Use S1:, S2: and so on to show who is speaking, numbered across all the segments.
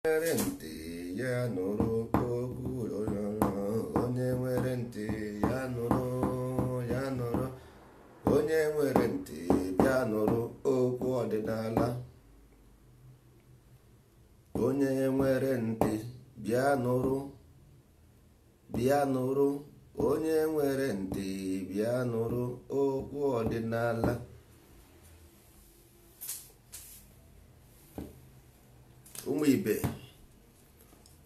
S1: Nwere ntị ya nụrụ okwu, onye nwere ntị ya nụrụ, ya nụrụ. Onye nwere ntị bịa nụrụ okwu ọdịnala. Onye nwere ntị bịa nụrụ, bịa nụrụ. Onye nwere ntị bịa nụrụ okwu ọdịnala. Ụmụ ibe,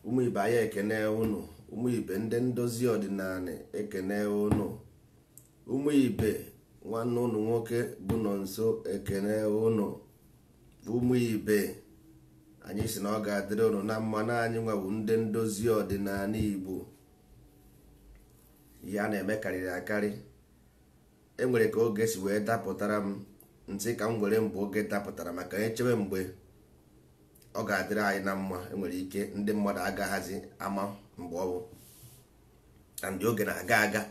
S1: ụmụ ibe, anyị ekene unu. Ụmụ ibe, ndị ndozi ọdịnala, ekene unu. Ụmụ ibe, nwanne unu nwoke bụ nọ nso, ekene unu. Ụmụ ibe, anyị si na ọ ga-adịrị unu na mma. Na anyị nwawu ndị ndozi ọdịnala Igbo. Ihe a na-eme karịrị akarị. Enwere ka oge si wee dapụtara m ntị ka m were mgbe oge dapụtara, maka echebe mgbe ọ ga-adịrị anyị na mma. Enwere ike ndị mmadụ agaghazi ama mgbe ọ bụ na ndị oge na-aga aga,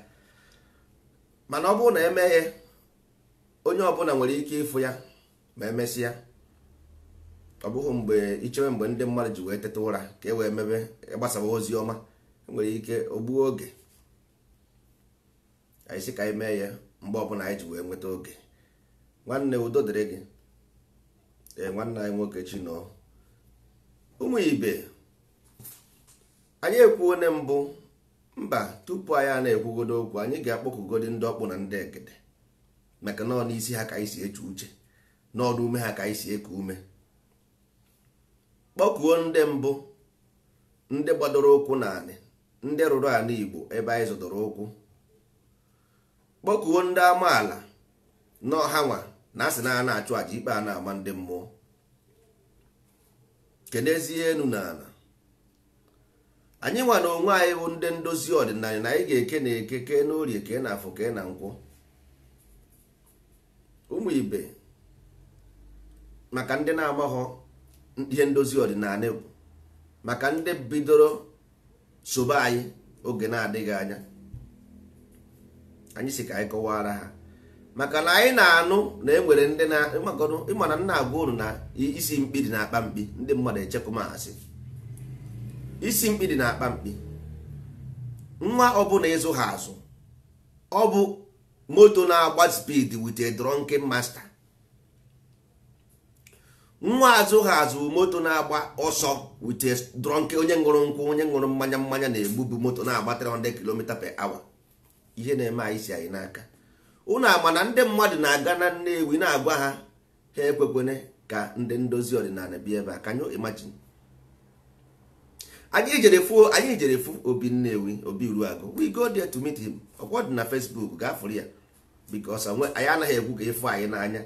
S1: mana ọ bụrụ na emeghe, onye ọbụla nwere ike ịfụ ya ma emesịa. Ọ bụghị mgbe ichewe mgbe ndị mmadụ ji wee teta ụra ka e wee mebe gbasawa ozi ọma. Enwere ike ogbuo oge. Anyị sị ka anyị mee ya mgbe ọbụla anyị ji wee nweta oge. Nwanne, udo dịrị gị. Ee, nwanne anyị nwoke Chinọ. Ụmụ ibe, anyị ekwuone mbụ mba. Tupu anyị a na-ekwugodo okwu, anyị ga-akpọkugodi ndị ọkpụ na ndị egede, maka na ọ n'isi ha ka anyị si eche uche, n'ọdụ ume ha ka anyị si eku ume. Kpọkuo ndị mbụ, ndị gbadoro ụkwụ n'anị, ndị rụrụ anị Igbo ebe anyị zọdoro ụkwụ. Kpọkuo ndị amaala n'ọha nwa na asị na a na-achụ àjà ikpe a na-ama ndị mmụọ. Kenezie enu na ala anyị nwa na onwe anyị bụ ndị ndozi ọdịnala, na anyị ga-eke na eke, kee na orie, kee na afọ, kee na nkwọ. Ụmụ ibe, maka ndị na-amaghọ ihe ndozi ọdịnala bụ, maka ndị bidoro sobe anyị oge na-adịghị anya, anyị si ka anyị kọwara ha, maka na anyị na-anụ na enwere ndị na ịma na nna agwa unu na isi mkpi dị na-akpa mkpi. Ndị mmadụ echekwa asị isi mkpi dị na-akpa mkpi. Nwa ọbụla ịzụ ha azụ, ọ bụ moto na-agba speed with a drunken master. Nwa azụ ha azụ, moto na-agba ọsọ with a drunken, onye ṅụrụ nkwụ, onye ṅụrụ mmanya, mmanya na-egbu, bụ moto na-agba 300 km per hour. Ihe na-eme anyị si anyị n'aka. Unu ama na ndị mmadụ na-aga na Nnewi na-agwa ha, ha ekwekwene ka ndị ndozi ọdịnala bịa ebe a. Can you imagine? Anyị jere fu Obi Nnewi, Obi Uruagụ. We go there to meet him. Ọkwa dị na Facebook, gaa fụrụ ya, because anyị anaghị ekwu ka ịfụ anyị n'anya,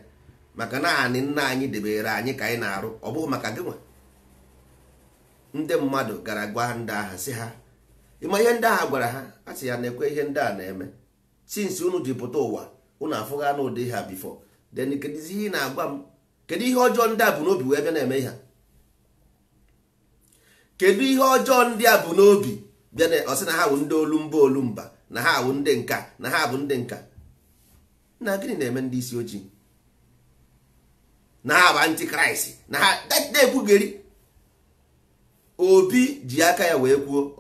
S1: maka na anị nna anyị debere anyị ka anyị na-arụ, ọ bụghị maka gị nwa. Ndị mmadụ gara gwa ndị agha, sị ha, ịma ihe ndị agha gwara ha? A sị ya na-ekwe ihe ndị a na-eme since unu ji pụta ụwa, unu afụgha n'ụdị ha before then. Kedụzi ihe ị na-agwa m? Kedu ihe ọjọọ ndị a bụ n'obi wee bịa na-eme ihe? Kedu ihe ọjọọ ndị a bụ n'obi bịa na? Ọ sị na ha bụ ndị olumba, olumba, na ha bụ ndị nka, na ha bụ ndị nka. Na gịnị na-eme ndị isi ojii na ha bụ antichrist na ha na-ekwugheri? Obi ji aka ya wee kwuo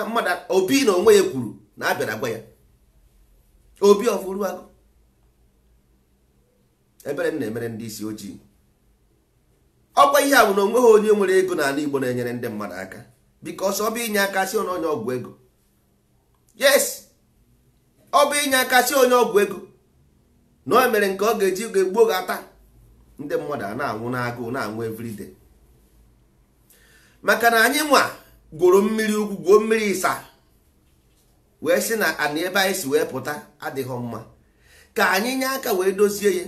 S1: mmadụ. Obi na onwe ya kwuru na a bịara gwa ya. Obi of Uruagụ, ebere m na-emere ndị isi ojii. Ọkwa ihe a bụ na onweghị onye nwere ego n'ala Igbo na-enyere ndị mmadụ aka, because ọ bụ inye aka si onye ọgwụ ego. Yes, ọ bụ inye aka si onye ọgwụ ego na o mere nke ọ ga-eji ga-egbuo gị ata. Ndị mmadụ a na-anwụ n'agụụ, na-anwụ everyday, maka na anyị nwa gworo mmiri ugwu, gwuo mmiri ịsa, wee sị na anị ebe anyị si wee pụta adịghị mma, ka anyị nye aka wee dozie ya.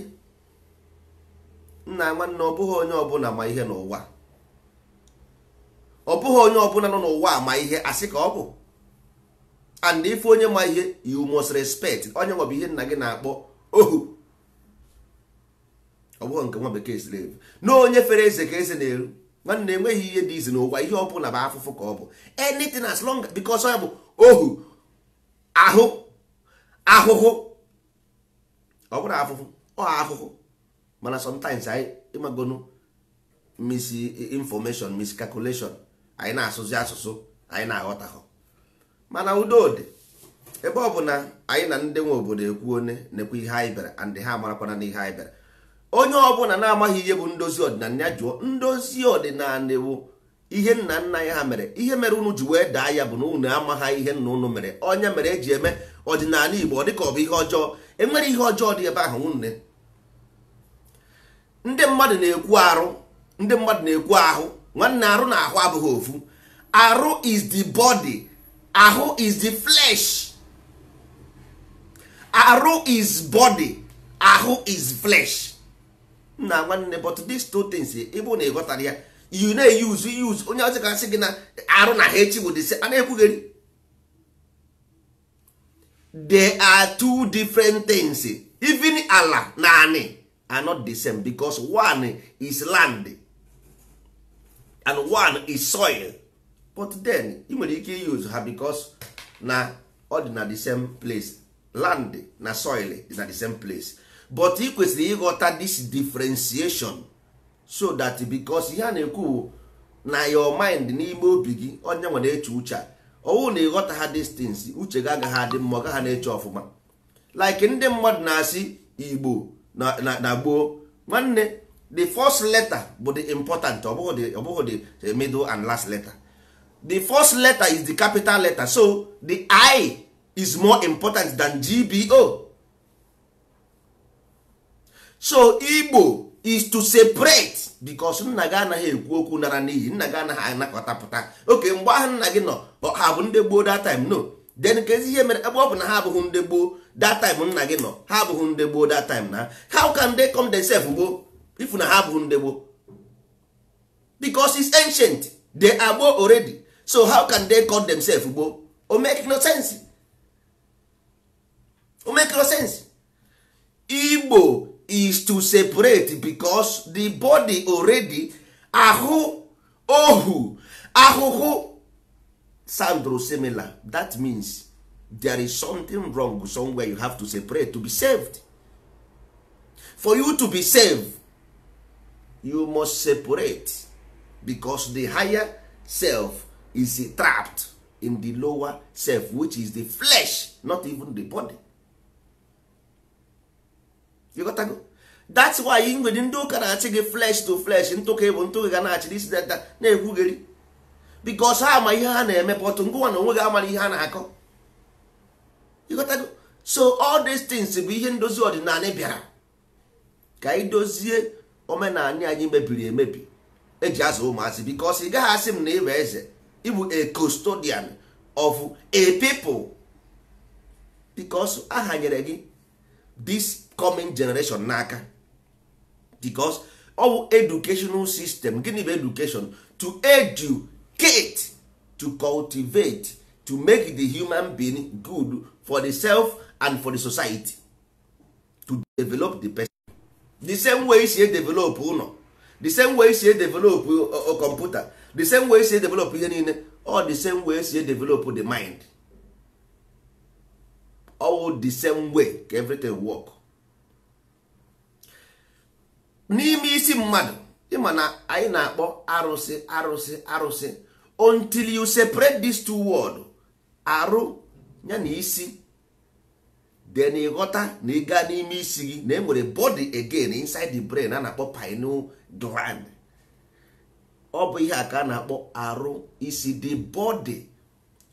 S1: Nna nwanne, ọ bụghị onye ọbụla ma ihe n'ụwa, ọ bụghị onye ọbụla nọ n'ụwa ma ihe asị ka ọ bụ. And if onye ma ihe, you must respect onye nwa bụ ihe nna gị na-akpọ ohu. Ọ bụghị nke nwa bekee slave, na onye fere eze ka eze na-eru. Nwanne, enweghị ihe dị izi n'ụwa. Ihe ọ bụla bụ afụfụ ka ọ bụ. Anything, as long because ọ bụ ohu, ahụ ahụhụ, ọ bụrụ afụfụ, ọ ahụhụ. Mana sometimes anyị ịmagonu misinformation, miscalculation. Anyị na-asụzi asụsụ anyị na-aghọtaghọ, mana udo dị. Ebe ọ bụ na anyị na ndị nwe obodo ekwu one nekwa ihe anyị bịara, and ha amarakwana na ihe anyị bịara. Onye ọbụla na-amaghị ihe bụ ndozi ọdịnala ya jụọ. Ndozi ọdịnala bụ ihe nna nna ya ha mere. Ihe mere unu ji wee daa ya bụ na unu amaghị ihe nna unu mere. Onye mere eji eme ọdịnala Igbo, ọ dịka ọ bụ ihe ọjọọ. Enwere ihe ọjọọ dị ebe ahụ? Nne, ndị mmadụ na-ekwu arụ, ndị mmadụ na-ekwu ahụ. Nwanne, arụ na ahụ abụghị ofu. Arụ is the body, ahụ is the flesh. Arụ is body, ahụ is flesh. Nna nwanne, but these two things, ịbụ na ịghọtara ya, you na-use use onye ọzọ ga-asị gị na arụ na ha echi bụ the same. A na-ekwugheri, they are two different things. Even ala na ani are not the same, because one is land and one is soil. But then ị nwere ike use ha because na ọ dị na the same place. Land na soil dị na the same place, but ị kwesịrị ịghọta this differentiation so that, because ihe a na-ekwu na your mind, n'ime obi gị, onye nwere eche uche a, ọwụ na ịghọta ha these things, uche gị agaghị adị mma, ọ gaghị na-eche ọfụma. Like ndị mmadụ na-asị Igbo na gboo. Nwanne, the first letter bụ the important, ọ bụghị the middle and last letter. The first letter is the capital letter, so the I is more important than GBO. So Igbo is to separate, because nna gị anaghị ekwu okwu nara n'iyi, nna gị anaghị anakọtapụta oke mgbe ahụ nna gị nọ. Ha bụ ndị gboo that time? No. Then kezi ihe mere? Ebe ọ bụ na ha abụghị ndị gboo that time nna gị nọ, ha abụghị ndị gboo that time na, how can they come themselves gboo if na ha abụghị ndị gboo? Because it's ancient, they are gboo already. So how can they call themselves gboo? O make no sense, o make no sense. Igbo is to separate because the body already, ahụ, ohu, ahụhụ sound similar. That means there is something wrong somewhere. You have to separate to be saved. For you to be saved, you must separate, because the higher self is trapped in the lower self, which is the flesh, not even the body. You got to go. That's why nwere ndị ụka na-achị gị flesh to flesh, ntụka ịbụ ntụka ga na-achị this, that, that, na-ekwugheri, because ha ama ihe ha na-eme, but ngụnwa na onwe gị amara ihe ha na-akọ. You got to go. So all these things bụ ihe ndozi ọdịnala bịara ka anyị dozie omenala anyị mebiri emebi eji azụ ụmụazị, because ị gaghị asị m na ịbụ eze, ịbụ a custodian of a people, because aha nyere gị this coming generation n'aka, because ọ bụ educational system. Gịnị bụ education? To educate, to cultivate, to make the human being good for the self and for the society, to develop the person. The same way si develop ụlọ, the same way si develop computer, the same way si develop ihe niile, all the same way si develop the mind, all the same way ka everything work n'ime isi mmadụ. Ịma na anyị na-akpọ arụsị, arụsị, arụsị. Until you separate these two words, arụ ya na isi, then ịghọta na ị gaa n'ime isi gị na enwere body again inside the brain a na-akpọ pineal gland. Ọ bụ ihe a ka a na-akpọ arụ isi, the body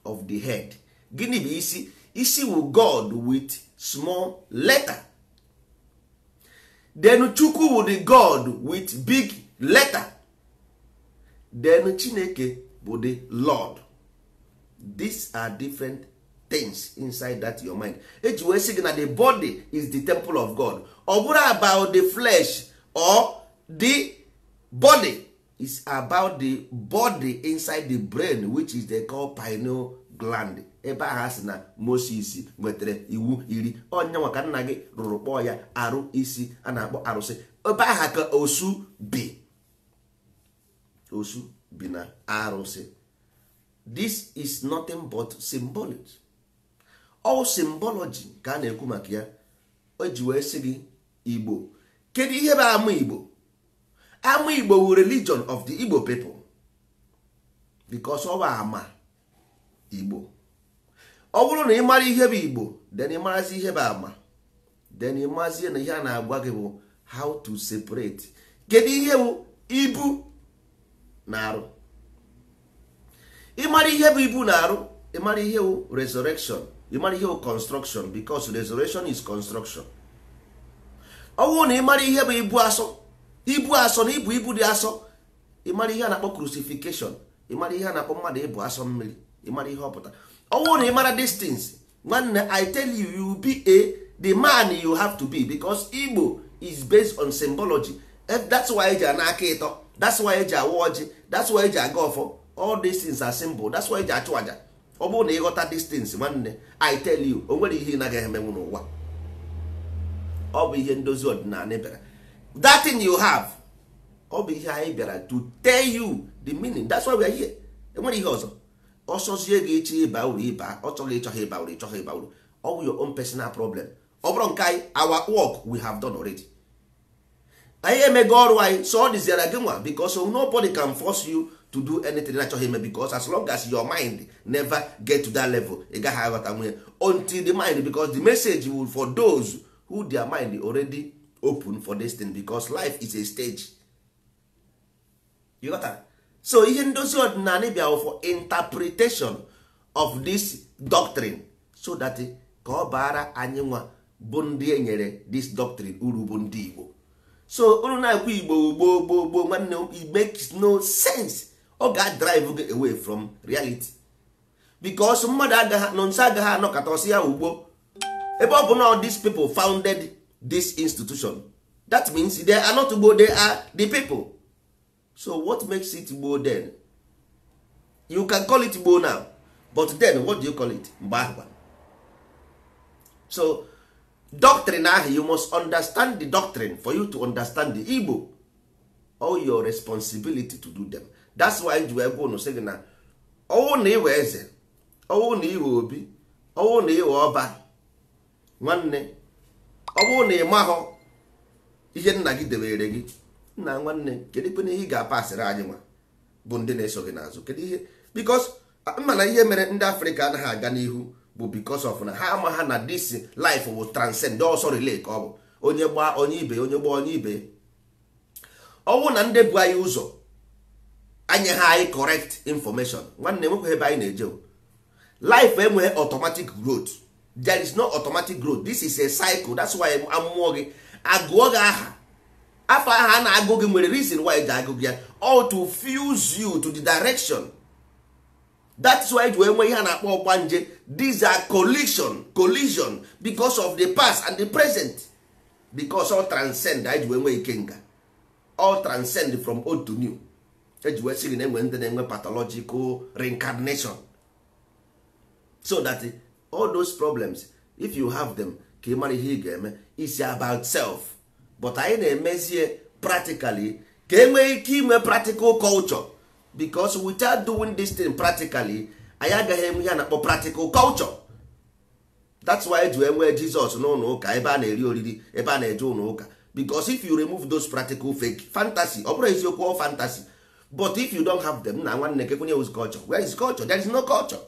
S1: of the head. Gịnị bụ isi? Isi wu God with small letter. Then Chukwu wu the God with big letter. Then Chineke bụ the Lord. These are different things inside that your mind. Eji wee sị gị na the body is the temple of God. Ọ bụrụ about the flesh or the body, is about the body inside the brain, which is the called pineal gland. Ebe ahụ sị na Moses nwetara iwu 10, onye nwa ka nna gị rụrụ kpọọ ya arụ isi a na-akpọ arụsị. Ebe ahụ ka osu bi, osu bi na arụsị. This is nothing but symbolic. All symbology ka a na-ekwu maka ya. O ji wee sị gị Igbo, kedu ihe bụ ama Igbo? Ama Igbo wu religion of the Igbo people. Because ọ bụ ama Igbo. Ọ bụrụ na ị mara ihe bụ Igbo, then ị marazi ihe bụ ama, then ị mazie na ihe a na-agwa gị bụ how to separate. Kedu ihe bụ ibu na arụ? Ị mara ihe bụ ibu na arụ, ị mara ihe bụ resurrection, ị mara ihe bụ construction, because resurrection is construction. Ọ bụrụ na ị mara ihe bụ ibu asọ, ibu asọ na ibu ibu dị asọ, ị mara ihe a na-akpọ crucifixion, ị mara ihe a na-akpọ mmadụ ịbụ asọ mmiri, ị mara ihe ọ pụtara. Ọ bụrụ na ị mara distance, nwanne, I tell you, you be a the man you have to be, because Igbo is based on symbology. That's why eji ana aka ịtọ, that's why eji awa ọjị, that's why eji aga ọfọ. All these things are symbol. That's why eji achụ aja. Ọ bụrụ na ịghọta distance, nwanne, I tell you, o nwere ihe ị naghị emenwu n'ụwa. Ọ bụ ihe ndozi ọdịnala bịara, that thing you have, ọ bụ ihe anyị bịara to tell you the meaning. That's why we are here. Enwere ihe ọzọ ọsọzie gị ịchọ ịba uru, ịba ọ chọghị, ịchọghị ịba uru, ịchọghị ịba uru, ọ bụ your own personal problem. Ọ bụrụ nke anyị, our work we have done already. Anyị emego ọrụ anyị, so ọ dịziara gị nwa, because nobody can force you to do anything na-achọghị ime, because as long as your mind never get to that level, ị gaghị aghọta nwunye until the mind, because the message will for those who their mind already open for this thing, because life is a stage. You got that? So ihe ndozi ọdịnala bịa for interpretation of this doctrine, so that ka ọ baara anyị nwa bụ ndị e nyere this doctrine uru, bụ ndị Igbo. So unu na-ekwu Igbo gboo gboo gboo, nwanne, it makes no sense. Ọ ga-drive gị away from reality, because mmadụ agaghị nọ nso, agaghị anọkọta ọsị ya ugbo, ebe ọ bụ na these people founded this institution. That means they are not Igbo, they are the people. So what makes it Igbo then? You can call it Igbo now, but then what do you call it mgbe ahụ? So doctrine ahụ, you must understand the doctrine for you to understand the Igbo. All your responsibility to do them. That's why ji wee gwa unu sị gị na ọwụ na iwe eze, ọwụ na iwe obi, ọwụ na iwe ọba, nwanne, ọ bụrụ na ị mahọ ihe nna gị debere gị, nna, nwanne, kedu ikpe ihe ị ga-apasịrị anyị nwa bụ ndị na-eso gị n'azụ? Kedu ihe? Because mma na ihe mere ndị Afrịka anaghị aga n'ihu bụ because of na ha ama ha na this life will transcend ọsọ relay, ka ọ bụ onye gbaa onye ibe, onye gbaa onye ibe. Ọwụ na ndị bụ anyị ụzọ anya ha anyị correct information, nwanne, enwekwa ebe anyị na-eje. Life enweghị automatic growth. There is no automatic growth. This is a cycle. That's why amụọ gị, agụọ gị aha. Afọ aha a na-agụ gị nwere reason why eji agụ gị ya, all to fuse you to the direction. That's why eji wee nwee ihe a na-akpọ ọgbanje. These are collision, collision because of the past and the present, because all transcend. Anyị ji wee nwee ikenga, all transcend from old to new. Eji wee sị gị na enwe ndị na-enwe pathological reincarnation, so that all those problems, if you have them, ka ị mara ihe ị ga-eme. Is about self, but anyị na-emezie practically ka e nwee ike inwe practical culture, because without doing this thing practically, anyị agaghị enwe ihe a na-akpọ practical culture. That's why eji wee nwee Jizọs n'ụlọ ụka, ebe a na-eri oriri, ebe a na-eje ụlọ ụka, because if you remove those practical fake fantasy, ọ bụrụ eziokwu, ọ fantasy, but if you don't have them, na nwanne, kekwenye was culture? Where is culture? There is no culture.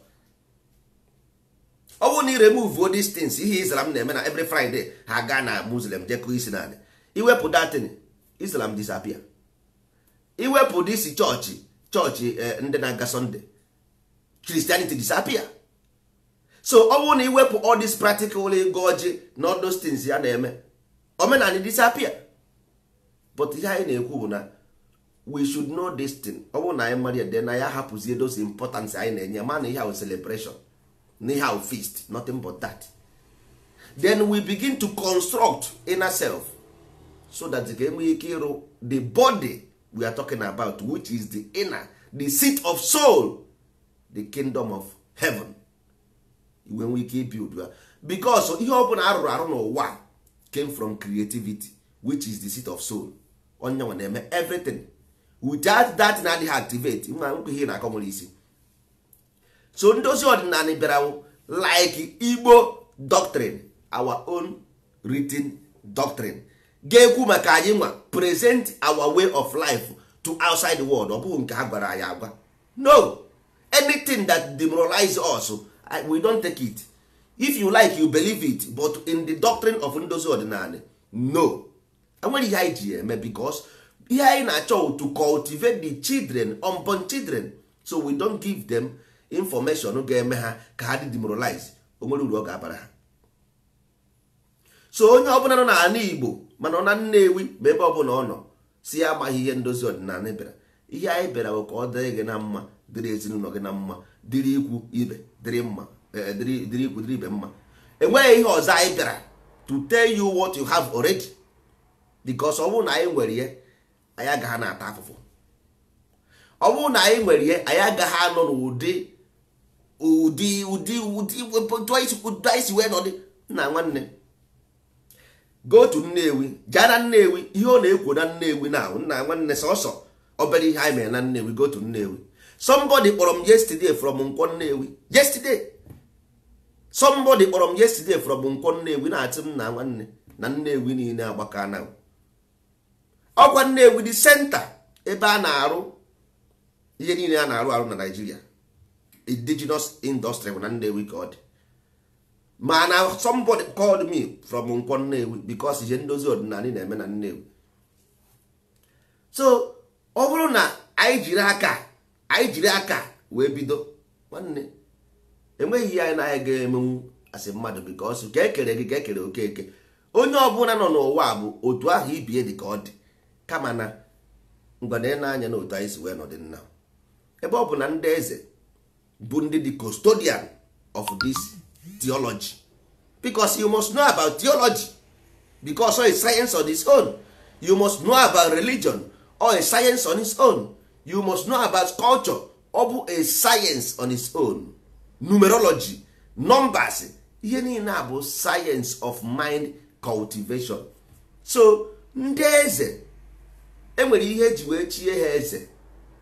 S1: Ọ bụrụ na ị remove these things, ihe Islam na-eme na every Friday ha gaa na Muslim jekọ isi naanị, iwepụ datin, Islam disappear. Iwepụ this chọọchị, chọọchị ndị na-aga Sunday, Christianity disappear. So ọ bụrụ na iwepụ all this practical ịgọ ọjị na all those things ya na-eme omenala, disappear. But ihe anyị na-ekwu bụ na we should know this thing. Ọ bụrụ na anyị mara ya, then na ya hapụzie those importance anyị na-enye ma na ihe ahụ celebration na ihe ahụ feast, nothing but that. Then we begin to construct inner self so that ka enwee ike ịrụ the body we are talking about, which is the inner, the seat of soul, the kingdom of heaven. Iwe nwee ike build ya, because ihe ọ bụla arụrụ arụ n'ụwa came from creativity, which is the seat of soul. Onye nwe na-eme everything. Without that na adịghị activate nwa nkwe, ihe na-akọ nwere isi. So ndozi ọdịnala bịara like Igbo doctrine, our own written doctrine ga-ekwu maka anyị nwa, present our way of life to outside the world. Ọ bụghị nke ha gwara anyị agwa, no. Anything that demoralize us, we don't take it. If you like, you believe it, but in the doctrine of ndozi ọdịnala, no, enwere ihe anyị ji eme, because ihe anyị na-achọ to cultivate the children, unborn children, so we don't give them information ga-eme ha ka ha dị demoralize. O nwere uru ọ ga-abara ha. So onye ọbụla nọ n'ala Igbo, mana ọ na Nnewi, ma ebe ọbụla ọ nọ, si ya amaghị ihe ndozi ọdịnala bịara, ihe anyị bịara bụ ka ọ dịrị gị na mma, dịrị ezinụlọ gị na mma, dịrị ikwu ibe dịrị mma, dịrị ikwu dịrị ibe mma. Enweghị ihe ọzọ anyị bịara to tell you what you have already, because ọ bụrụ na anyị nwere ihe, anyị agaghị na-ata afụfụ. Ọ bụrụ na anyị nwere ihe, anyị agaghị anọ n'ụdị ụdị ụdị ụdị anyị si wee nọdị. Nna nwanne, go to Nnewi, jaa na Nnewi, ihe ọ na-ekwo na Nnewi na nna nwanne, sọsọ obere ihe anyị mere na Nnewi. Go to Nnewi. Somebody kpọrọ m yesterday from Nkwọ Nnewi. Yesterday somebody kpọrọ m yesterday from Nkwọ Nnewi, na-atị m na nwanne na Nnewi niile agbaka na ọkwa Nnewi dị center ebe a na-arụ ihe niile a na-arụ arụ na Nigeria. Indigenous industry bụ na Nnewi ka ọ dị. Mana somebody called me from Nkwọ Nnewi because ihe ndozi ọdịnala na-eme na Nnewi. So ọ bụrụ na anyị jiri aka, anyị jiri aka wee bido, nwanne, enweghị ihe anyị na-anya ga-emenwu asị mmadụ, because ka ekere gị ka ekere Okeke. Onye ọbụla nọ n'ụwa bụ otu ahụ ibie dị ka ọ dị, kama na ngwana na-anya na otu anyị si wee nọdị nna, ebe ọ bụ na ndị eze bụ ndị the custodian of this theology, because you must know about theology, because all is science on its own. You must know about religion, or a science on its own. You must know about culture, ọ bụ a science on its own. Numerology, numbers, ihe niile a bụ science of mind cultivation. So ndị eze enwere ihe eji wee chie ha eze,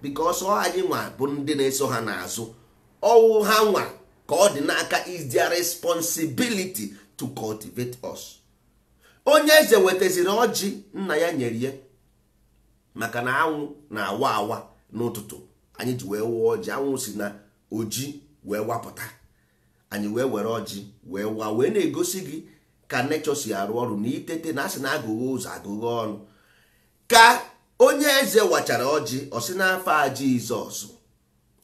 S1: because ọ anyị nwa bụ ndị na-eso ha n'azụ. Ọwụ ha nwa ka ọ dị n'aka, is their responsibility to cultivate us. Onye eze wetaziri ọjị nna ya nyere ya, maka na anwụ na-awa awa n'ụtụtụ, anyị ji wee wụọ ọjị. Anwụ si na oji wee wapụta, anyị wee were ọjị wee wa, wee na-egosi gị ka nature si arụ ọrụ na itete na asị na agụghị ụzọ agụghị ọnụ. Ka onye eze wachara ọjị, ọ sị n'afọ a Jizọs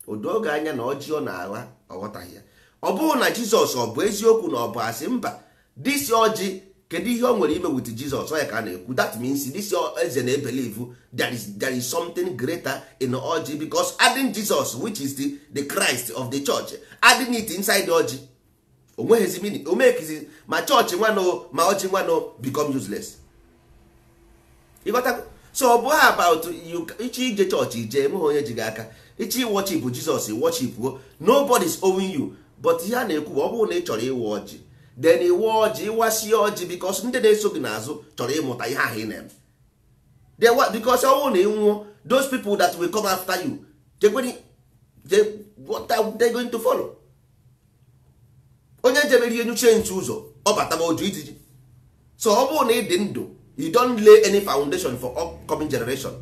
S1: odoge anya na ọjị ọ na-agha, ọ ghọtaghị ya. Ọ bụrụ na Jizọs ọ bụ eziokwu na ọ bụ asị, mba, this ọjị, kedu ihe ọ nwere ime with Jizọs? Ọ ya ka a na-ekwu. That means this eze na-ebelieve there is something greater in ọjị, because adding Jesus, which is the Christ of the church, adding it inside the ọjị, onweghịzi meaning omekizi. Ma chọọchị nwanụ ma ọjị nwanụ become useless. Ịghọtago? So ọ bụghị about you ịchọ ije chọọchị ije, enweghị onye ji gị aka. Ịchọ worship Jizọs, worship o, nobody is owing you. But ihe a na-ekwu bụ, ọ bụrụ na ị chọrọ ịwa ọjị, then ịwa ọjị, ịwasie ọjị, because ndị na-eso gị n'azụ chọrọ ịmụta ihe ahụ ị na-eme. Because ọ bụrụ na ị nwụọ, those people that will come after you, what are they going to follow? Onye jebere ihe nyuchie nche ụzọ, ọ bataba oju ijiji. So ọ bụrụ na ị dị ndụ, you don't lay any foundation for upcoming generation.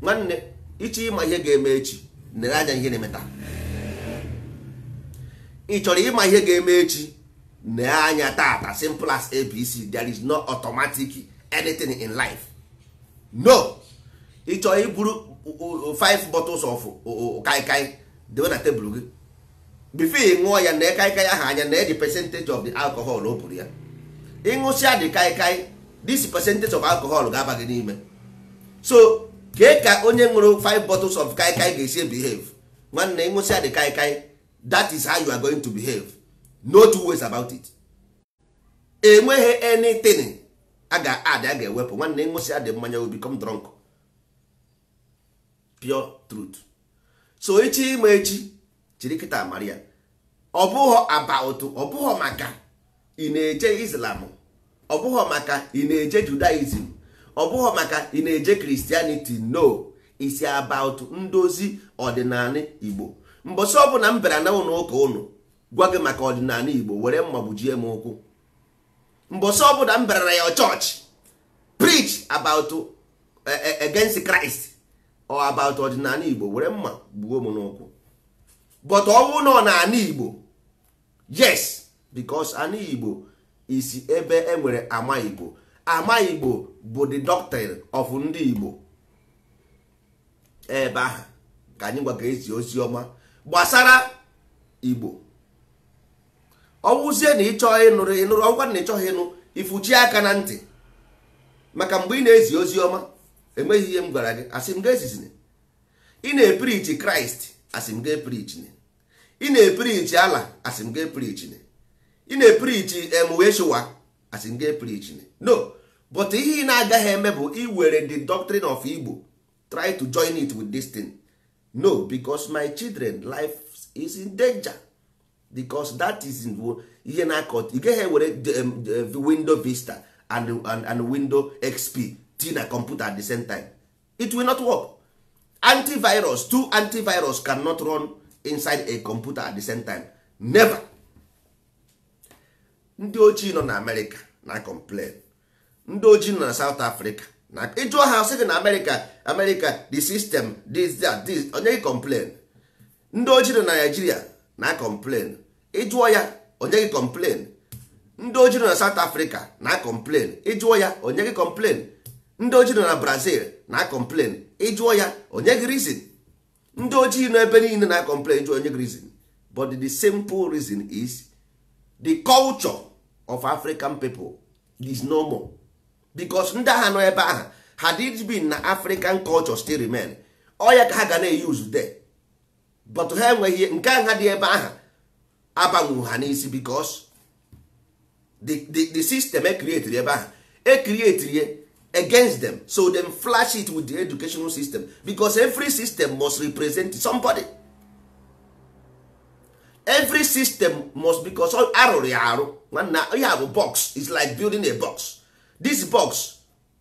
S1: Nwanne, ịchọ ịma ihe ga-eme echi, nere anya ihe na-eme taa. Ị chọrọ ịma ihe ga-eme echi, nee anya tata. Simple as ABC. There is no automatic anything in life, no. Ị chọrọ iburu 5 bottles of kaikai dewe na tebụl gị, before ị ṅụọ ya, nee kaikai ahụ anya, nee the percentage of the alcohol o buru ya. Ịṅụsịa the kaikai, this percentage of alcohol ga-aba gị n'ime. So kee ka onye ṅụrụ 5 bottles of kaikai ga-esi behave? Nwanne, ịṅụsịa the kaikai, that is how you are going to behave. No two ways about it. Enweghị anything a ga-add, a ga-ewepụ. Nwanne, ịṅụsịa dị mmanya, will become drunk. Pure truth. So echi ịma echi, jiri kịta mara ya. Ọ bụghọ about, ọ bụghọ maka ị na-eje Islam, ọ bụghọ maka ị na-eje Judaism, ọ bụghọ maka ị na-eje Christianity. No, it's about ndozi ọdịnala Igbo. Mbọsị ọbụla m bịara na ụlọ ụka ụnụ gwa gị maka ọdịnala Igbo, were mma gbujie m ụkwụ. Mbọsị ọbụla m bịara na ya chọọchị preach about against Christ or about ọdịnala Igbo, were mma gbuo m n'ụkwụ. But ọnwụ nọ na ana Igbo, yes, because ana Igbo isi ebe e nwere ama Igbo. Ama Igbo bụ the doctrine of ndị Igbo. Ebe ahụ ka anyị gwa ka ezi ozi ọma gbasara Igbo. Ọwụzie na ịchọghị ịnụrụ ịnụrụ, ọgwa na ịchọghị ịnụ, ifuchi aka na ntị. Maka mgbe ị na-ezi ozi ọma, enweghị ihe m gwara gị, asị m ga-ezizini. Ị na-epreach Kraịst, asị m ga-epreach. Ị na-epreach Allah, asị m ga-epreach. Ị na-epreach emweshowa, asị m ga-epreach. No, but ihe ị na-agaghị eme bụ iwere the doctrine of Igbo, try to join it with this thing. No, because my children life is in danger, because that is ihe na-akọ. Ị gaghị ewere Window Vista and Window XP ti na computer at the same time. It will not work. Antivirus, two antivirus cannot run inside a computer at the same time. Never. Ndị ojii nọ na America na complain, ndị ojii nọ na South Africa na ịjụọ ha, sị gị na America, America, the system, this, that, this, onye gị complain. Ndị ojii nọ na Nigeria na complain, ịjụọ ya, onye gị complain. Ndị ojii nọ na South Africa na complain, ịjụọ ya, onye gị complain. Ndị ojii nọ na Brazil na complain, ịjụọ ya, onye gị reason. Ndị ojii nọ ebe niile na complain, ịjụọ, onye gị reason. But the simple reason is the culture of African people is no more, because ndị agha nọ ebe ahụ, had it been na African culture still remain, ọ ya ka ha ga na-use there. But ha enweghị nke agha dị ebe ahụ abanwu ha n'isi, because the system e create ebe ahụ, e create against them. So them flash it with the educational system, because every system must represent somebody. Every system must, because arụrụ ya arụ. Nwanna, ihe a bụ box. Is like building a box. This box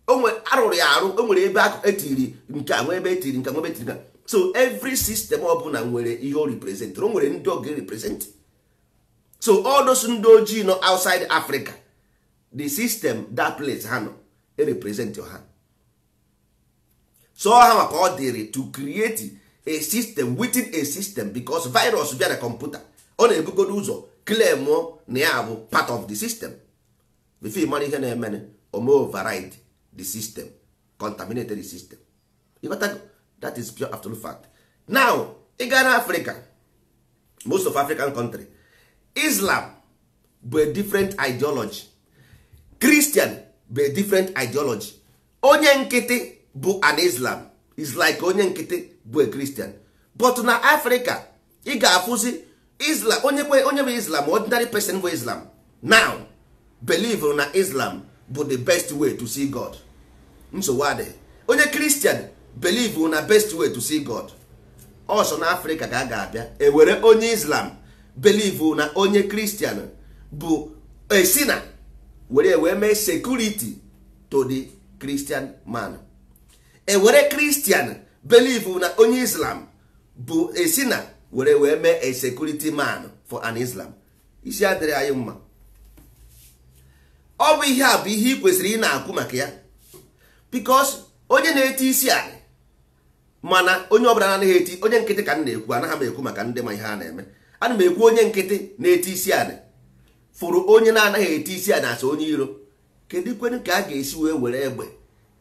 S1: onwe arụrụ ya arụ, o nwere ebe etiri nke a, nwee ebe etiri nke a, nwee ebe etiri nke a. So every system ọbụla nwere ihe o represent, o nwere ndị ọ ga-represent. So all those ndị ojii nọ outside Africa, the system that place ha nọ e represent ha. So ha maka ọ dịrị to create a system within a system, because virus bịa na kọmputa, ọ na-ebugodo ụzọ claim na ya bụ part of the system. Before mara ihe na-eme, ome override the system, contaminated the system. You got that? That is pure absolute fact. Now ị gaa na Africa, most of African country, Islam bụ a different ideology, Christian bụ a different ideology. Onye nkịtị bụ an Islam is like onye nkịtị bụ a Christian. But na Africa, ị ga-afụzi Islam, onye kwe onye bụ Islam, ordinary person bụ Islam now believe na Islam bụ the best way to see God. Nsogbu adịghị. Onye Christian believe na best way to see God. Ọsọ na Africa ka a ga-abịa ewere onye Islam believe na onye Christian bụ a sinner, were wee mee security to the Christian man. Ewere Christian believe na onye Islam bụ a sinner, were wee mee a security man for an Islam. Isi adịrị anyị mma. Ọ bụ ihe a bụ ihe ị kwesịrị ị na-akwụ maka ya, because onye na-eti isi anị, mana onye ọbụla na-anaghị eti, onye nkịtị ka m na-ekwu, anaghị m ekwu maka ndị ma ihe a na-eme. Ana m ekwu onye nkịtị na-eti isi anị fụrụ onye na-anaghị eti isi anị asa onye iro. Kedu kwenu ka a ga-esi wee were egbe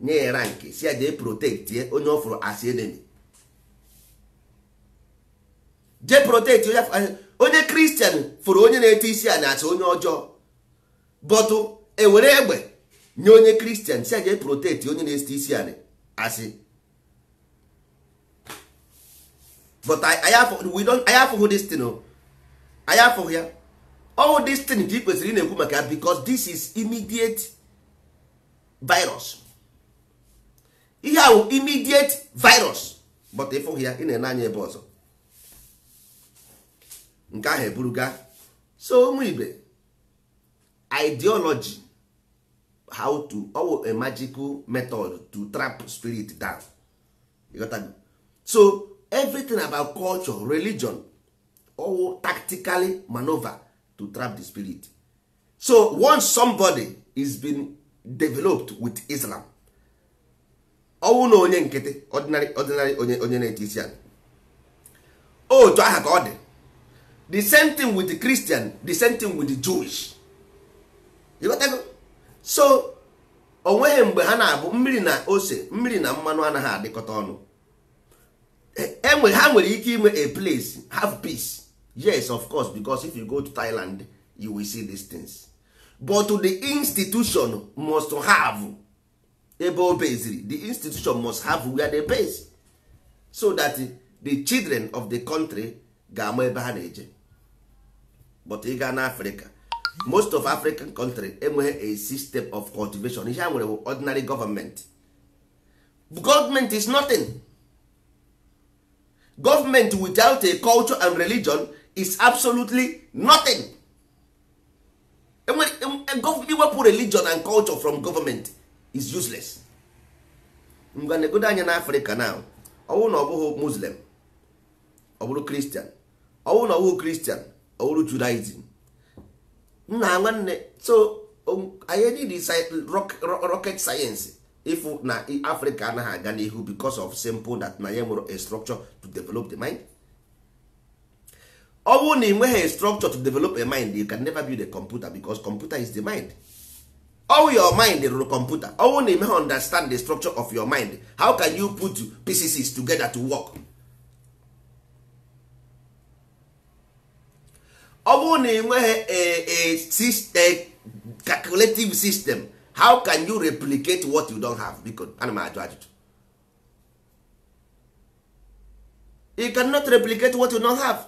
S1: nye ya rank, si ya jee protect onye ọ fụrụ as enemy? Jee protect onye Christian fụrụ onye na-eti isi anị asa onye ọjọọ, but ewere egbe nye onye Christian, si ya jee protect onye na-eti isi anị asị. But anyị afụghị this thing o. Anyị afụghị ya. All this thing ka ị kwesịrị ị na-ekwu maka ya, because this is immediate virus. Ihe ahụ immediate virus, but ịfụghị ya, ị na-ene anya ebe ọzọ. Nke ahụ eburuga. So ụmụ ibe, ideology, how to ọwụ a magical method to trap spirit down. You got that? So everything about culture, religion, all tactically maneuver to trap the spirit. So once somebody is been developed with Islam, ọwụ na onye nkịtị, ordinary onye na-eti isi ala, otu aha ka ọ dị. The same thing with the Christian, the same thing with the Jewish. You got go? So onweghị mgbe ha na-abụ mmiri na ose, mmiri na mmanụ anaghị adịkọta ọnụ. Enwe ha nwere ike inwe a place have peace, yes, of course, because if you go to Thailand you will see these things. But the institution must have ebe o beziri. The institution must have where they base, so that the children of the country ga-ama ebe ha na-eje. But ị gaa na Africa, most of African country enweghị a system of cultivation. Ihe ha nwere bụ ordinary government. Government is nothing. Government without a culture and religion is absolutely nothing. Iwepụ religion and culture from government is useless. Ngwa, negodo anya na Africa now. Ọwụ na ọ bụghị Muslim, ọ bụrụ Christian. Ọwụ na ọ bụghị Christian, ọ bụrụ Judaism. Nna nwanne, so anyị need rocket science ifu na Africa anaghị aga n'ihu because of simple that na ya nwere a structure to develop the mind. Ọ bụrụ na ị nweghị a structure to develop a mind, you can never build a computer, because computer is the mind. All your mind rụrụ computer. Ọ bụrụ na ị meghị understand the structure of your mind, how can you put pieces together to work? Ọ bụrụ na ị nweghị a calculative system, how can you replicate what you don't have? Biko, ana m ajụ ajụjụ. You cannot replicate what you don't have.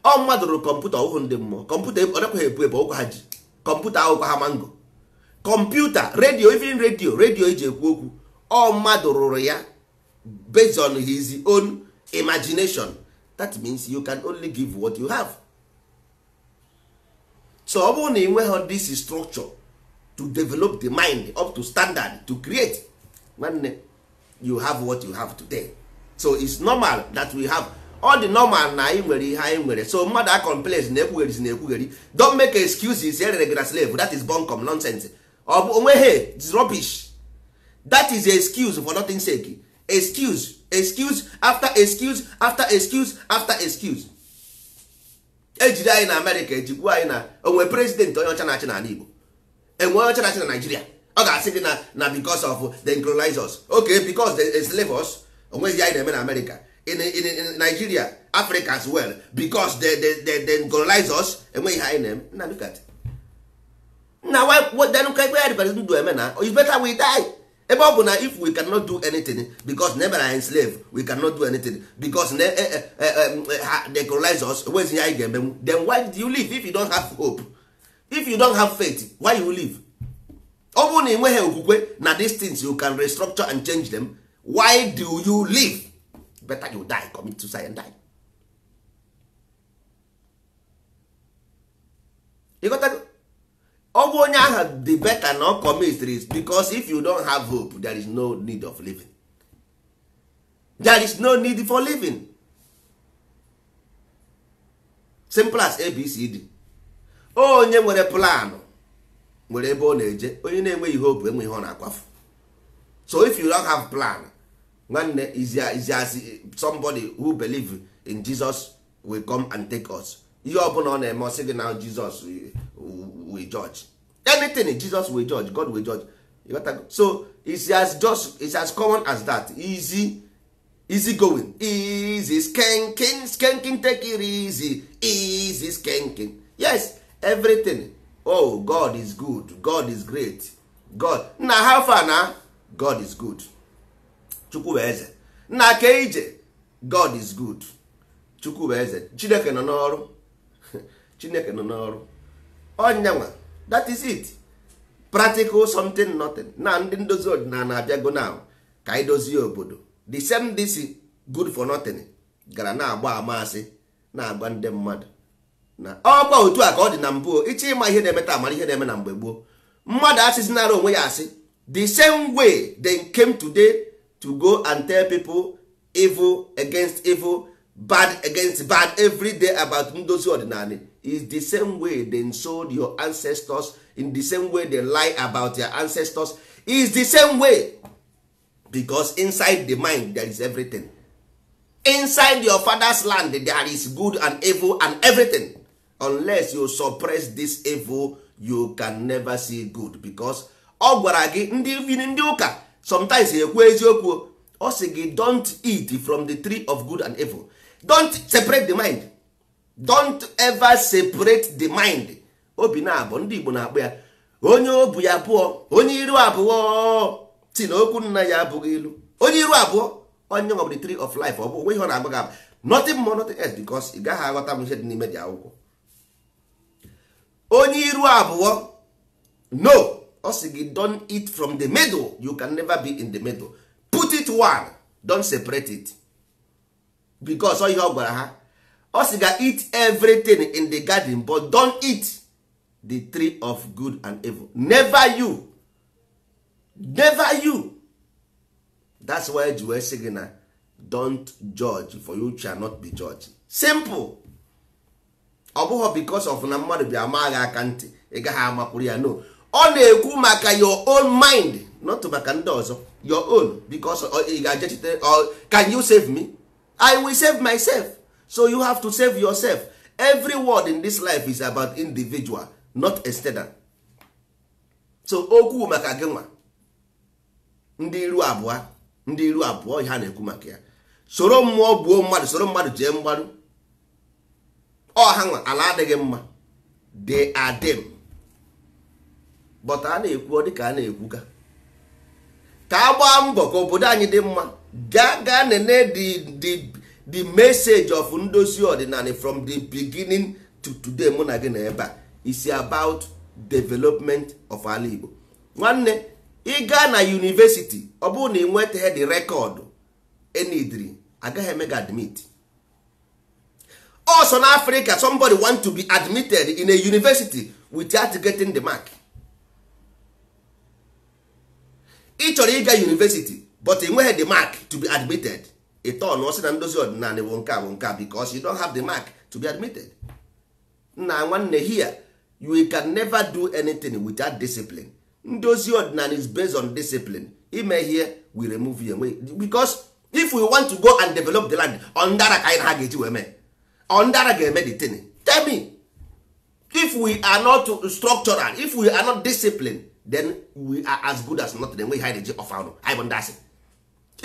S1: Ọ mmadụ rụrụ kọmputa, ọhụụ ndị mmụọ. Kọmputa ọ nakwaghị ebu ebu ọkwa ha ji kọmputa akwụkwọ ha mango kọmputa, redio, even redio, redio eji ekwu okwu, ọ mmadụ rụrụ ya based on his own imagination. That means you can only give what you have. So ọ bụrụ na ị nweghị this structure to develop the mind up to standard to create, nwanne, you have what you have today. So it's normal that we have all the normal na anyị nwere ihe anyị nwere. So mmadụ a complains na ekwugheri na ekwugheri. Don't make excuses. Erere gị na slave, that is bunkum nonsense. Ọ bụ onweghị, it's rubbish. That is excuse for nothing sake. Excuse, excuse after excuse after excuse after excuse. Ejide anyị na Amerịka, ejikwu anyị na onwe president onye ọcha na-achị n'ala Igbo, enwe onye ọcha na-achị na Naijiria. Ọ ga-asị gị na because of the colonize us. Okay, because they enslave us, onweghị anyị na-eme na Amerịka, in Nigeria, Africa as well, because they colonize us, enweghị anyị na-eme. Na look at na why then ka ekpe ya dịkwara ndụ eme na it's better we die. Ebe ọ bụ na if we cannot do anything because na emere anyị slave, we cannot do anything because na they colonize us, enweghị ihe anyị ga-emenwu, then why do you live if you don't have hope, if you don't have faith? Why you live? Ọ bụrụ na ị nweghị okwukwe na these things you can restructure and change them, why do you live? Better you die, commit suicide and die. You got that? Ọ bụ onye ahụ the better na ọ commit risk, because if you don't have hope, there is no need of living. There is no need for living. Simple as ABCD. Onye nwere plan nwere ebe ọ na-eje. Onye na-enweghị hope enweghị ihe ọ na-akwafu. So if you don't have plan, nwanne, is as somebody who believe in Jesus will come and take us. Ihe ọbụla ọ na-eme, ọ sị gị na Jesus will judge anything. Jesus will judge, God will judge. You got to, so it's as just, it's as common as that. Easy, easy going, easy skanking, skanking, take it easy, easy skanking. Yes, everything. Oh, God is good, God is great, God na how far na God is good. Chukwu bụ eze nna ke ije. God is good. Chukwu bụ eze. Chineke nọ n'ọrụ. Chineke nọ n'ọrụ onyanwa. That is it. Practical something nothing. Na ndị ndozi ọdịnala abịago now ka anyị dozie obodo. The same this good for nothing gara na-agba amasị na-agba ndị mmadụ na ọkwa otu a ka ọ dị na mbụ. Ịchọ ịma ihe na-eme taa, mara ihe na-eme na mgbe gboo. Mmadụ asịzinara onwe ya asị. The same way they came today to go and tell people evil against evil, bad against bad every day about ndozi ọdịnala is the same way they sold your ancestors, in the same way they lie about their ancestors is the same way, because inside the mind there is everything. Inside your father's land there is good and evil and everything. Unless you suppress this evil, you can never see good. Because ọ gwara gị, ndị ụka sometimes ekwu eziokwu, ọ sị gị don't eat from the tree of good and evil. Don't separate the mind. Don't ever separate the mind. Obi na-abụ ndị Igbo na-akpọ ya onye obu ya abụọ, onye iru abụọ, si na okwu nna ya abụghị ilu. Onye iru abụọ, onye nwa bụ the tree of life. Ọ bụ onwe ihe ọ na-agba gị, nothing more, nothing else, because ị gaghị aghọta m ihe dị n'ime dị akwụkwọ. Onye iru abụọ, no, ọ sị gị don't eat from the middle. You can never be in the middle. Put it one, don't separate it. Because ọ ihe ọ gwara ha, ọ sị ga eat everything in the garden, but don't eat the tree of good and evil. Never you, never you. That's why ji wee sị gị na don't judge, for you shall not be judged. Simple. Ọ bụghị because of na mmadụ bịa maa gị aka ntị, ị gaghị amakwuru ya. No, ọ na-ekwu maka your own mind, not maka ndị ọzọ, your own. Because ị ga-ejechite, can you save me? I will save myself. So you have to save yourself. Every word in this life is about individual, not external. So okwu maka gị nwa, ndị iru abụọ, ndị iru abụọ, ihe a na-ekwu maka ya, soro mmụọ gbuo mmadụ, soro mmadụ jee mgbaru ọha nwa, ala adịghị mma. They are them. But a na-ekwu, ọ dịka a na-ekwuga ka a gbaa mbọ ka obodo anyị dị mma. Gaa gaa nene the message of ndozi ọdịnala from the beginning to today. Mụ na gị na ebe a is about development of ala Igbo. Nwanne, ị gaa na university, ọ bụrụ na ị nwetaghị the record enidri, agaghị eme gị admit. Also na Africa, somebody want to be admitted in a university without getting the mark. Ị chọrọ ịga university but ị nweghị the mark to be admitted. Ị tọn sị na ndozi ọdịnala bụ nke a, bụ nke a, because you don't have the mark to be admitted. Nna nwanne, here you can never do anything without discipline. Ndozi ọdịnala is based on discipline. Ime here, we remove here, because if we want to go and develop the land, ọndara ka anyị na ha ga-eji wee mee, ọndara ga-eme the thing. Tell me, if we are not structural, if we are not disciplined, then we are as good as nothing. Enweghị anyị na-eji ọfa ọnụ anyị bụ ndị asị.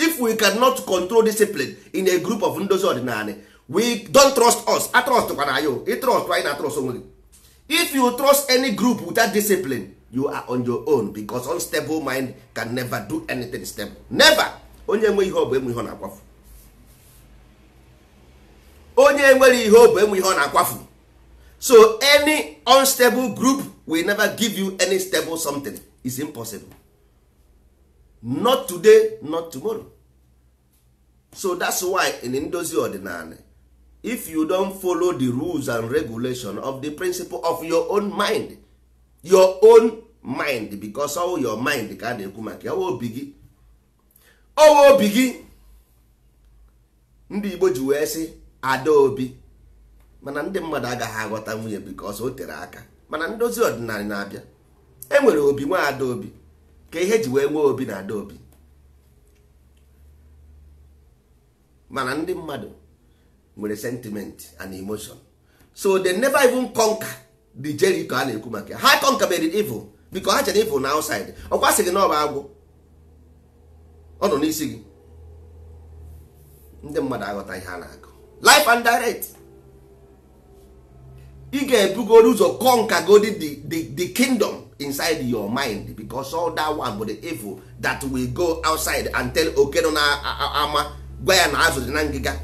S1: If we cannot control discipline in a group of ndozi ọdịnala, we don't trust us. A trust kwana anyị, ị trust anyị na trust onwe gị. If you trust any group without discipline, you are on your own, because unstable mind can never do anything stable. Never. Onye nwe ihe ọ bụ enwe ihe ọ na-akwafu. Onye nwere ihe ọ bụ enwe ihe ọ na-akwafu. So any unstable group will never give you any stable something. It's impossible. Not today, not tomorrow. So that's why in ndozi ọdịnala, if you don't follow the rules and regulation of the principle of your own mind, your own mind, because all your mind ka a na-ekwu maka ya, obi gị, ọwa obi gị. Ndị Igbo ji wee sị ada obi, mana ndị mmadụ agaghị aghọta nwunye because o tere aka. Mana ndozi ọdịnala na-abịa, e nwere obi nwa ada obi, ka ihe ji wee nwee obi na ada obi. Mana ndị mmadụ nwere sentiment and emotion, so they never even conquer the Jericho a na-ekwu maka ya. Ha conquer the evil because ha chere evil na outside. Ọkwa sị gị na ọ bụ agwụ, ọ nọ n'isi gị. Ndị mmadụ aghọta ihe a na-akụ life and direct. Ị ga-ebugoro ụzọ conquer godi the kingdom inside your mind, because all that one bụ the evil that will go outside and tell oke nọ na ama, gwa ya na azụ dị na ngịga.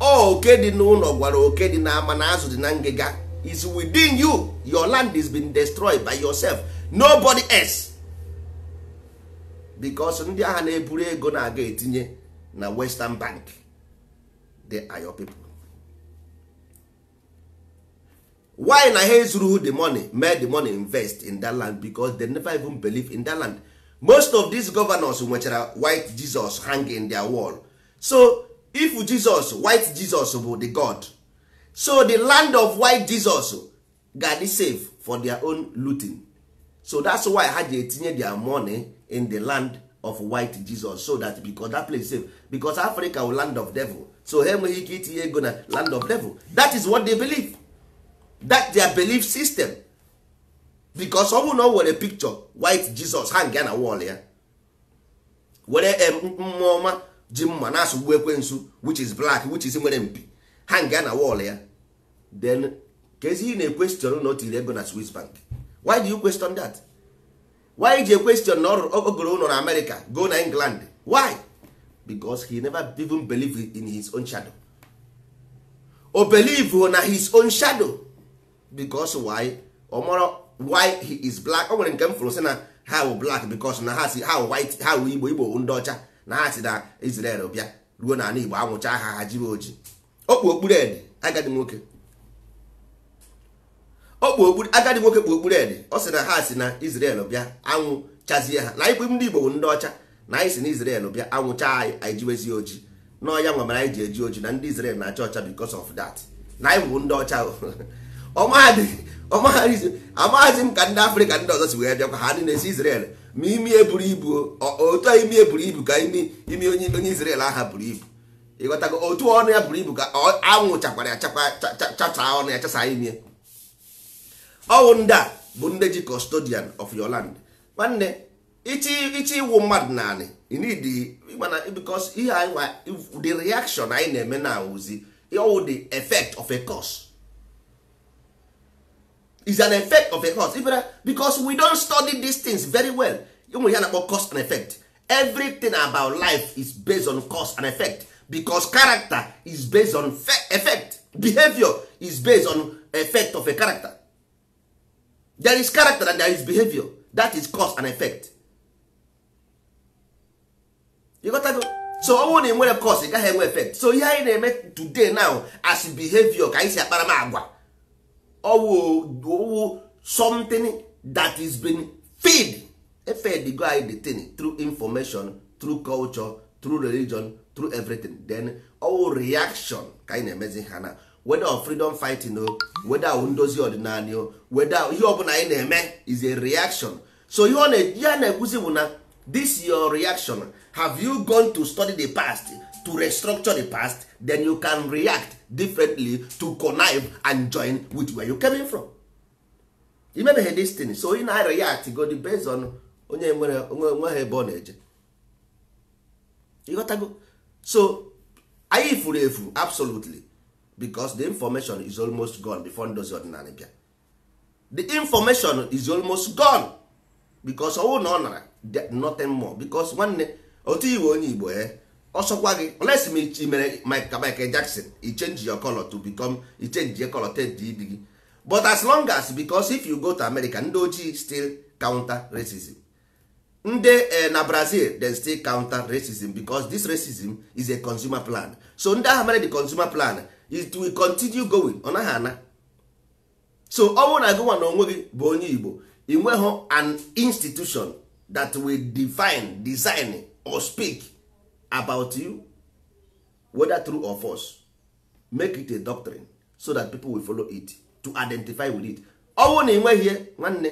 S1: Oke dị n'ụlọ gwara oke dị n'ama na azụ dị na ngịga. Is within you. Your land is been destroyed by yourself, nobody else. Because ndị agha na-eburu ego na-aga etinye na Western Bank, they are your people. Why na ha ezuru the money, made the money invest in that land? Because they never even believe in that land. Most of these governors nwechara white Jesus hang in their wall. So if Jesus, white Jesus bụ the God, so the land of white Jesus ga-adị safe for their own looting. So that's why ha ji etinye their money in the land of white Jesus, so that because that place is safe, because Africa will land of devil, so ha enweghị ike itinye ego na land of devil. That is what they believe, that their belief system. Because ọ bụrụ na o were picture white Jesus hang ya na wall ya, were mmụọ ọma ji mma na-asụgbu ekwensu, which is black, which is nwere mpi, hang ya na wall ya, then ka ezi ị na-equestion na o tiri ego na Swiss bank. Why do you question that? Why ji question na ọ goro ụlọ na America, go na England? Why? Because he never even believe in his own shadow. O believe na his own shadow. Because why? Ọ mara why he is black. O nwere nke m fụrụ sị na ha wụ black because na ha si ha wụ white, ha wụ Igbo, Igbo wụ ndị ọcha, na ha si na Israel bịa ruo n'ala Igbo anwụcha ha, ha jibe oji. Okpu okpuru ede agadi nwoke, okpu agadi nwoke kpu okpuru ede, ọ sị na ha si na Israel bịa anwụ chazie ha, na ikwu ndị Igbo bụ ndị ọcha, na anyị si na Israel bịa anwụcha anyị, anyị jiwezie oji. N'ọya nwa mere anyị ji eji oji, na ndị Israel na-acha ọcha because of that, na anyị bụ ndị ọcha. Amaghazi m ka ndị Afrịka ndị ọzọ si wee bịakwa, ha ndị na-esi Israel ma imi eburu ibu, otu a imi eburu ibu ka imi imi onye Israel aha buru ibu, ịghọtago, otu ọnụ ya buru ibu ka anwụ chakwara ya chachaa ọnụ ya chasa imi. Ọwụ ndị a bụ ndị ji custodian of your land. Nwanne, ichi iwu mmadụ naanị you need mana, because ihe anyị, the reaction anyị na-eme na awụzi ọwụ the effect of a cause, is an effect of a cause. Ibera, because we don't study these things very well. Ụmụ ya na-akpọ cause and effect. Everything about life is based on cause and effect, because character is based on effect, behavior is based on effect of a character. There is character and there is behavior. That is cause and effect. You got to go. So ọ bụrụ na ị nwere cause, ị gaghị enwe effect. So ihe anyị na-eme today now as behavior, ka anyị si akpara m agwa, ọwụ something that is been feed efed go anyị the thing through information, through culture, through religion, through everything. Then ọwụ reaction ka anyị na-emezi ha na whether of freedom fighting o, whether of ndozi ọdịnala o, whether ihe ọbụla anyị na-eme is a reaction. So ihe a na-ekwuzi bụ na this your reaction, have you gone to study the past to restructure the past? Then you can react differently to connive and join with where you coming from. Imebeghị this thing, so ị na-react go the based on onye nwere onwe ha ebe ọ na-eje, ịghọtago. So anyị furu efu absolutely, because the information is almost gone before ndozi ọdịnala bịa. The information is almost gone because ọwụ na ọ nara nothing more. Because nwanne, otu iwe onye Igbo ọsọkwa gị, unless i mere Michael Jackson, i change your color to become, i change your color take ibi gị. But as long as, because if you go to America, ndị ojii still counter racism. Ndị na Brazil, they still counter racism, because this racism is a consumer plan. So ndị agha mere the consumer plan, it will continue going, ọ naghị ana. So ọ bụrụ na gịnwa na onwe gị bụ onye Igbo, ị nweghị an institution that will define, design or speak about you, whether true or false, make it a doctrine so that people will follow it to identify with it. Ọ bụrụ na ị nweghị, nwanne,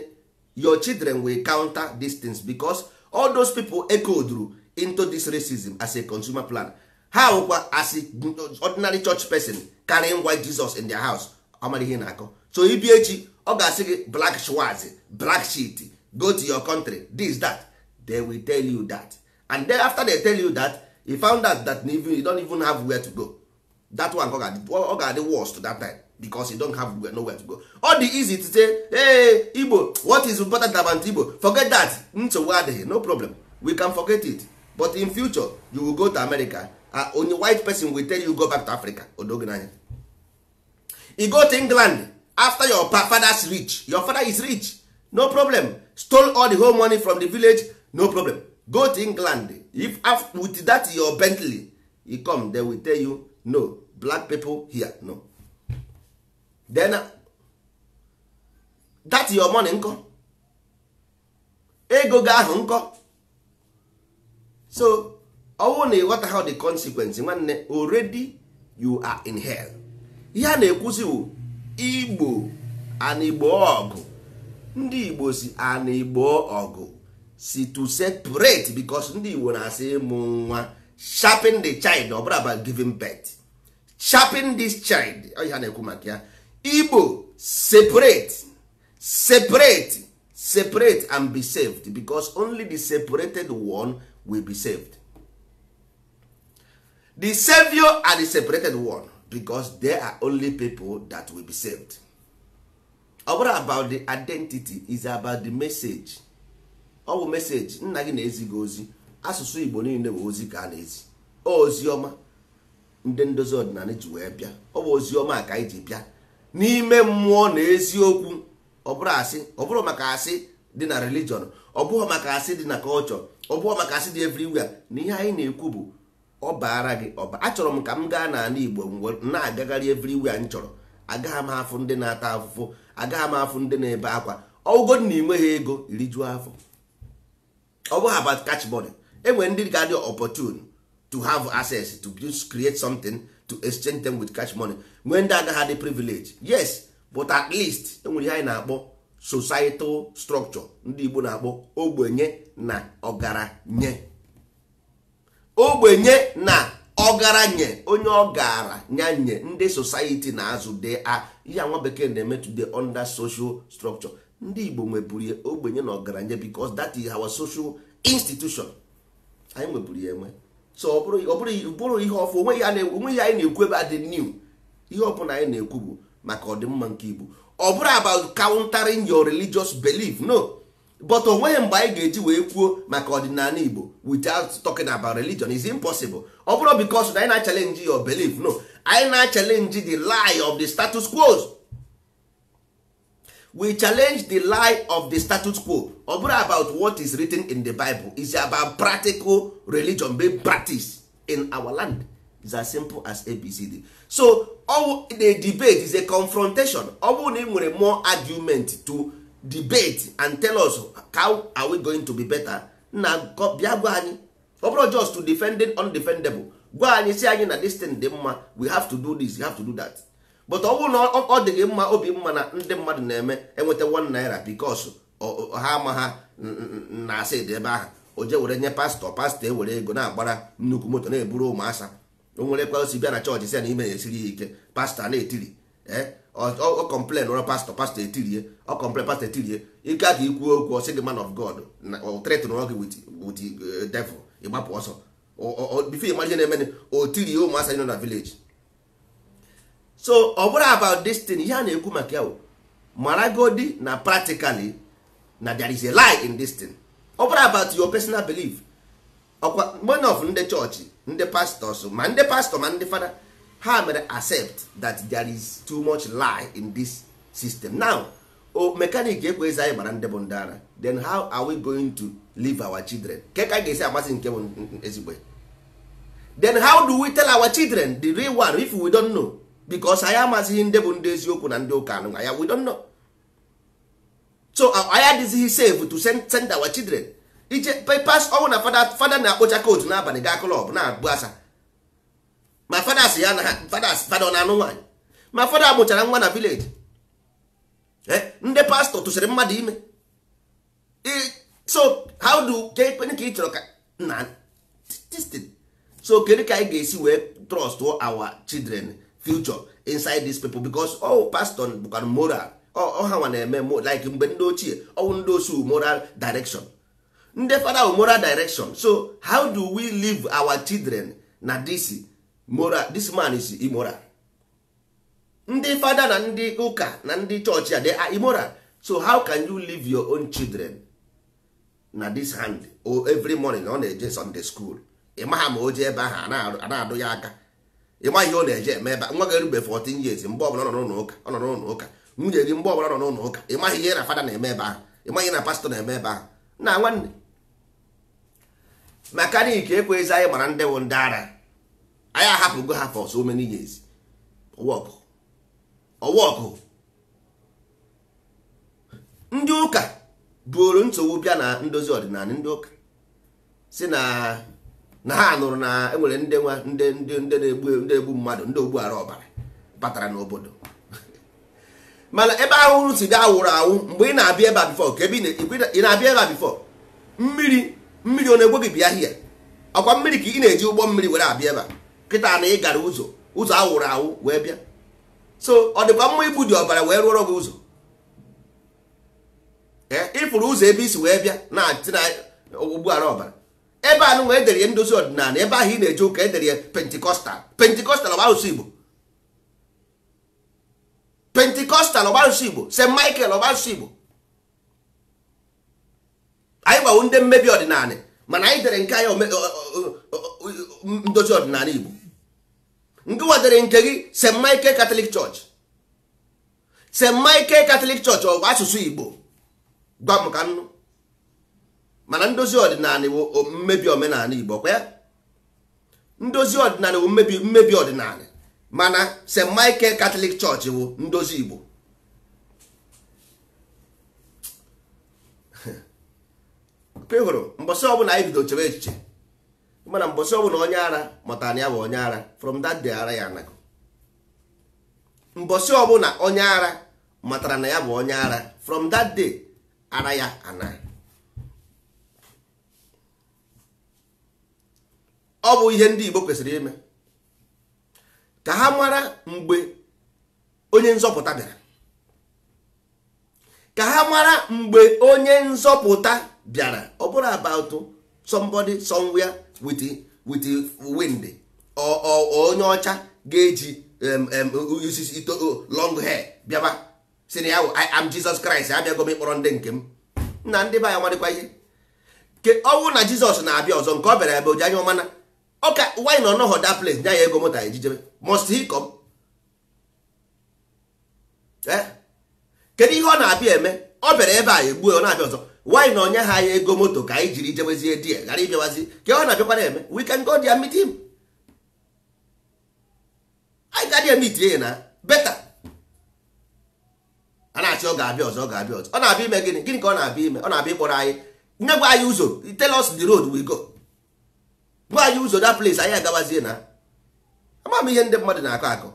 S1: your children will counter these things, because all those people echoed into this racism as a consumer plan. Ha wụkwa as a ordinary church person carrying white Jesus in their house, amara ihe na-akọ. So ibi echi, ọ ga-asị gị black schwarz, black shit, go to your country, this that, they will tell you that. And then after they tell you that, you found out that even you don't even have where to go. That one ọ ga-adị worst that time, because you don't have nowhere to go. All the easy to say, hey Igbo, what is important about Igbo? Forget that, nsogbu adịghị, no problem, we can forget it. But in future you will go to America, only white person will tell you go back to Africa. Odoge n'anya. You go to England after your father's rich, your father is rich, no problem, stole all the whole money from the village, no problem. Go to England, if with that your Bentley, you come, they will tell you no, black people here, no. Then that your money nkọ, ego gị ahụ nkọ. So ọwụ na ịghọta how the consequence, nwanne, already you are in hell. Ihe a na-ekwuzi bụ Igbo ana Igbo ọgụ, ndị Igbo si ana Igbo ọgụ. Si to separate, because ndị Igbo na-asị ịmụ nwa, sharpen the child, ọ bụrụ about giving birth, sharpen this child. Ọ ihe a na-ekwu maka ya. Igbo, separate, separate, separate and be saved, because only the separated one will be saved. The savior are the separated one, because they are only people that will be saved. Ọ bụrụ about the identity, is about the message. Ọ bụ message nna gị na-ezi gị ozi. Asụsụ Igbo niile bụ ozi ka a na-ezi, ozi ọma ndị ndozi ọdịnala ji wee bịa. Ọ bụ ozi ọma ka anyị ji bịa n'ime mmụọ na eziokwu. Ọ bụrụ asị, ọ bụrụ maka asị dị na religion, ọ bụghị maka asị dị na culture, ọ bụghị maka asị dị everywhere. Na ihe anyị na-ekwu bụ ọ baara gị ọba. Achọrọ m ka m gaa n'ala Igbo na-agagharị everywhere m chọrọ, agaghị m afụ ndị na-ata afụfụ, agaghị m afụ ndị na-ebe akwa. Ọgụgụ na ịnweghị ego rijuo afọ, ọ bụghị about catch money. Enwere ndị ga-adị opportune to have access to just create something to exchange them with cash money, nwee ndị agaghị adị privilege, yes, but at least enwere ihe anyị na-akpọ societal structure, ndị Igbo na-akpọ ogbenye na ọgaranye. Ogbenye na ọgaranye, onye ọ gara nyanye ndị society na-azụ de a ihe nwa bekee na-eme today under social structure. Ndị Igbo nweburu ya ogbenye na ọgaranya because that is our social institution. Anyị nweburu ya enwe. So ọ bụrụ ihe ọfụ, onweghị ihe anyị na-ekwu ebe a dị new. Ihe ọbụla anyị na-ekwu bụ maka ọdịmma nke Igbo. Ọ bụrụ about countering your religious belief, no, but onweghị mgbe anyị ga-eji wee kwuo maka ọdịnala Igbo without talking about religion. Is impossible. Ọ bụrụ because na anyị na-challenge your belief, no, anyị na-challenge the lie of the status quo. We challenge the lie of the status quo. Ọ bụrụ about what is written in the Bible, is about practical religion being practiced in our land. Is as simple as ABCD. So all the debate is a confrontation. Ọ bụrụ na ị nwere more argument to debate and tell us how are we going to be better, na bịa gwa anyị. Ọ bụrụ just to defending undefendable, gwa anyị, si anyị na this thing dị mma, we have to do this, you have to do that. But ọ bụrụ na ọ dị gị mma, obi mma na ndị mmadụ na-eme enweta 1 naira because ha ama ha na asị dị ebe ahụ, o je were nye pastọ, pastọ ewere ego na-agbara nnukwu moto na-eburu ụmụasa. O nwere kwa osi bịa na chọọchị si na ime ya esiri ya ike, pastọ na-etiri ọ complain ụrọ pastọ, pastọ etirie, ọ complain, pastọ etirie ike aka ikwu okwu, ọ sị gị man of God threaten gị with devil, ịgbapụ ọsọ before ị mara ihe na-eme, o tirie ụmụasa nọ na village. So ọ bụrụ about this thing, ihe a na-ekwu maka ya maragodi na practically na there is a lie in this thing. Ọ bụrụ about your personal belief, ọkwa many of ndị chọọchị, ndị pastors, ma ndị pastọ ma ndị fada, ha mere accept that there is too much lie in this system. Now o mechanic ekwezi anyị mara ndị bụ ndị ara, then how are we going to leave our children? Ke ka anyị ga-esi amasị nke bụ ezigbo? Then how do we tell our children the real one if we don't know? Because anyị amazighị ndị bụ ndị eziokwu na ndị ụka anụ ya, we don't know. So anyị adịzighị safe to send our children ije pass. Ọnwụ na fada na-akpọcha kootu n'abalị gaa club na-abụ asa, ma fada si ya na fada, fada ọ na-anụ nwaanyị, ma fada mụchara nwa na village, ndị pastọ tụsịrị mmadụ ime. So how do ka ị chọrọ ka na so kedu ka anyị ga-esi wee trust our children future inside these people? Because all pastor bụkwa moral, ọ ha nwa na-eme like mgbe ndị ochie, ọwụ ndị osu moral direction, ndị fada bụ moral direction. So how do we leave our children na this moral? This man is immoral. Ndị fada na ndị ụka na ndị chọọchị a, they are immoral. So how can you leave your own children na this hand? O every morning ọ na-eje Sunday school, ị maha ma o jee ebe ahụ a na-adụ ya aka, ị maghị ihe ọ na-eje eme ebe. Nwa gị erube 14 years, mgbe ọbụla ọ nọ n'ụlọ ụka, ọ nọ n'ụlọ ụka. Nwunye gị, mgbe ọbụla nọ n'ụlọ ụka, ị maghị ihe na fada na-eme ebe ahụ, ị maghị na pastọ na-eme ebe ahụ. Na nwanne mechanic ekweghịzi anyị mara ndị bụ ndị ara. Anyị ahapụgo ha for so many years. Ọwọkụ ndị ụka buoro nsogbu bịa na ndozi ọdịnala. Ndị ụka si na ha nụrụ na enwere ndị nwa ndị ndị ndị na-egbu ndị egbu mmadụ, ndị ogbu ara ọbara batara n'obodo. Mana ebe ahụ si dị awụrụ awụ mgbe ị na-abịa ebe a before, ka ebe ị na-abịa ebe a before, Mmiri mmiri ọ na-egwe gị bịa hie? Ọkwa mmiri ka ị na-eji ụgbọ mmiri were abịa ebe a kịta na ị gara ụzọ ụzọ awụrụ awụ wee bịa. So ọ dịkwa mma ibu dị ọbara wee rụọrọ gị ụzọ. Ịfụrụ ụzọ ebe isi wee bịa na-atị na ụgbọala ọbara ebe a nụnwa edere ya ndozi ọdịnala. Ebe ahụ ị na-eje ụka edere ya Pentecostal. Pentecostal ọ bụ asụsụ Igbo? Pentecostal ọ bụ asụsụ Igbo? St Michael ọ bụ asụsụ Igbo? Anyị gbawo ndị mmebi ọdịnala, mana anyị dere nke anyị ndozi ọdịnala Igbo. Nke wadere nke gị St Michael Catholic Church. St Michael Catholic Church ọ bụ asụsụ Igbo? Gwa m ka nnụ. Mana ndozi ọdịnala bụ mmebi omenala Igbo kwa ya. Ndozi ọdịnala bụ mmebi ọdịnala, mana St Michael Catholic Church bụ ndozi Igbo. Ka ị hụrụ mbọsị ọbụla anyị bido chebe echiche, mana mbọsị ọbụla onye ara matara na ya bụ onye ara, from that day ara ya anago. Mbọsị ọbụla onye ara matara na ya bụ onye ara, from that day ara ya ana. Ọ bụ ihe ndị Igbo kwesịrị ime ka ha mara mgbe onye nzọpụta bịara, ka ha mara mgbe onye nzọpụta bịara. Ọ bụrụ about somebody somewhere with wind or onye ọcha ga-eji long hair bịaba si na ya I am Jesus Christ, abịago m ịkpọrọ ndị nke m. Nna ndị be anyị amadịkwa ihe ke ọnwụ na Jizọs na-abịa ọzọ nke ọ bịara ebe oji anya ọmana ọka why na ọnọghọ that place nye ya ego moto ejijebe. Must he come? Kedu ihe ọ na-abịa eme? Ọ bịara ebe a egbuo, ọ na-abịa ọzọ. Why na onye ha ya ego moto ka anyị jiri jebezie die ghara ịbịawazi? Ka ọ na-abịakwara eme, we can go there meet him. Anyị ga there meet ya na better. A na-achị ọ ga-abịa ọzọ, ọ ga-abịa ọzọ. Ọ na-abịa ime gịnị? Gịnị ka ọ na-abịa ime? Ọ na-abịa ịkpọrọ anyị, nye gwa anyị ụzọ, tell us the road we go, gwa anyị ụzọ that place anyị agabazie na. Ama m ihe ndị mmadụ na-akọ akọ.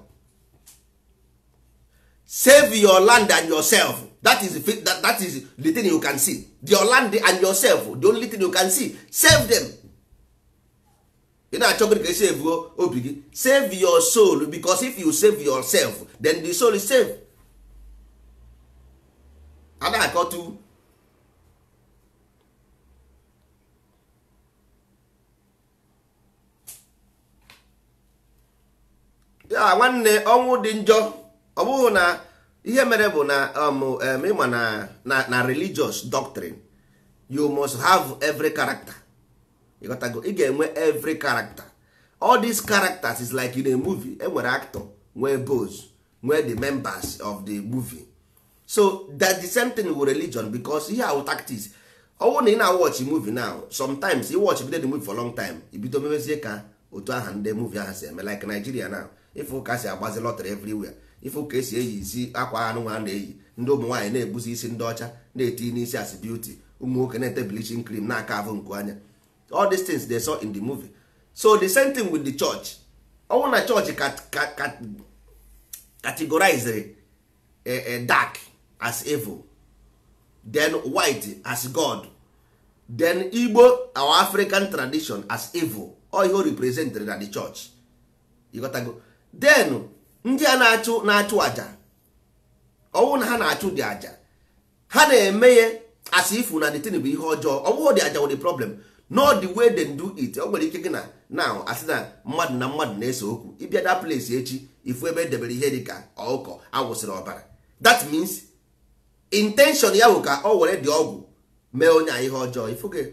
S1: Save your land and yourself. That is that is the thing you can see. Your land and yourself, the only thing you can see. Save them. Ị na-achọ gịnị ka esi evuo obi gị? Save your soul, because if you save yourself, then the soul is saved. A na-akọtu ya nwanne, ọnwụ dị njọ. Ọ bụghị na ihe mere bụ na ịma na religious doctrine you must have every character. You got to go. Ị ga-enwe every character. All these characters is like in a movie. Enwere actor, nwee boss, nwee the members of the movie. So that the same thing with religion, because here our tactics. Ọ bụrụ na ị na-watch movie now, sometimes you watch bido the movie for a long time, ibido memezie ka otu aha ndị movie ahụ si eme. Like Nigeria now, ife ụka si agbazi lottery everywhere, ife ụka esi eyi isi akwa anụ nwa na-eyi, ndị ụmụ nwaanyị na-ebuzi isi ndị ọcha na-eti n'isi as beauty, ụmụ nwoke na-ete bleaching cream na-aka avụ nku anya. All these things they saw in the movie. So the same thing with the church. Ọ bụrụ na church categorized dark as evil, then white as God, then Igbo, our African tradition, as evil, all ihe represented na the church. You got to go. Then ndị a na-achụ aja, ọwụ na ha na-achụ dị aja, ha na-eme ya as if na the thing bụ ihe ọjọọ. Ọ bụghị dị aja wụ the problem, not the way they do it. Ọ nwere ike gị na now asị na mmadụ na-ese okwu, ịbịa that place echi ifu ebe edebere ihe dị ka ọkụkọ awụsịrị ọbara. That means intention ya bụ ka ọ were dị ọgwụ mee onye a ihe ọjọọ. Ifu gị.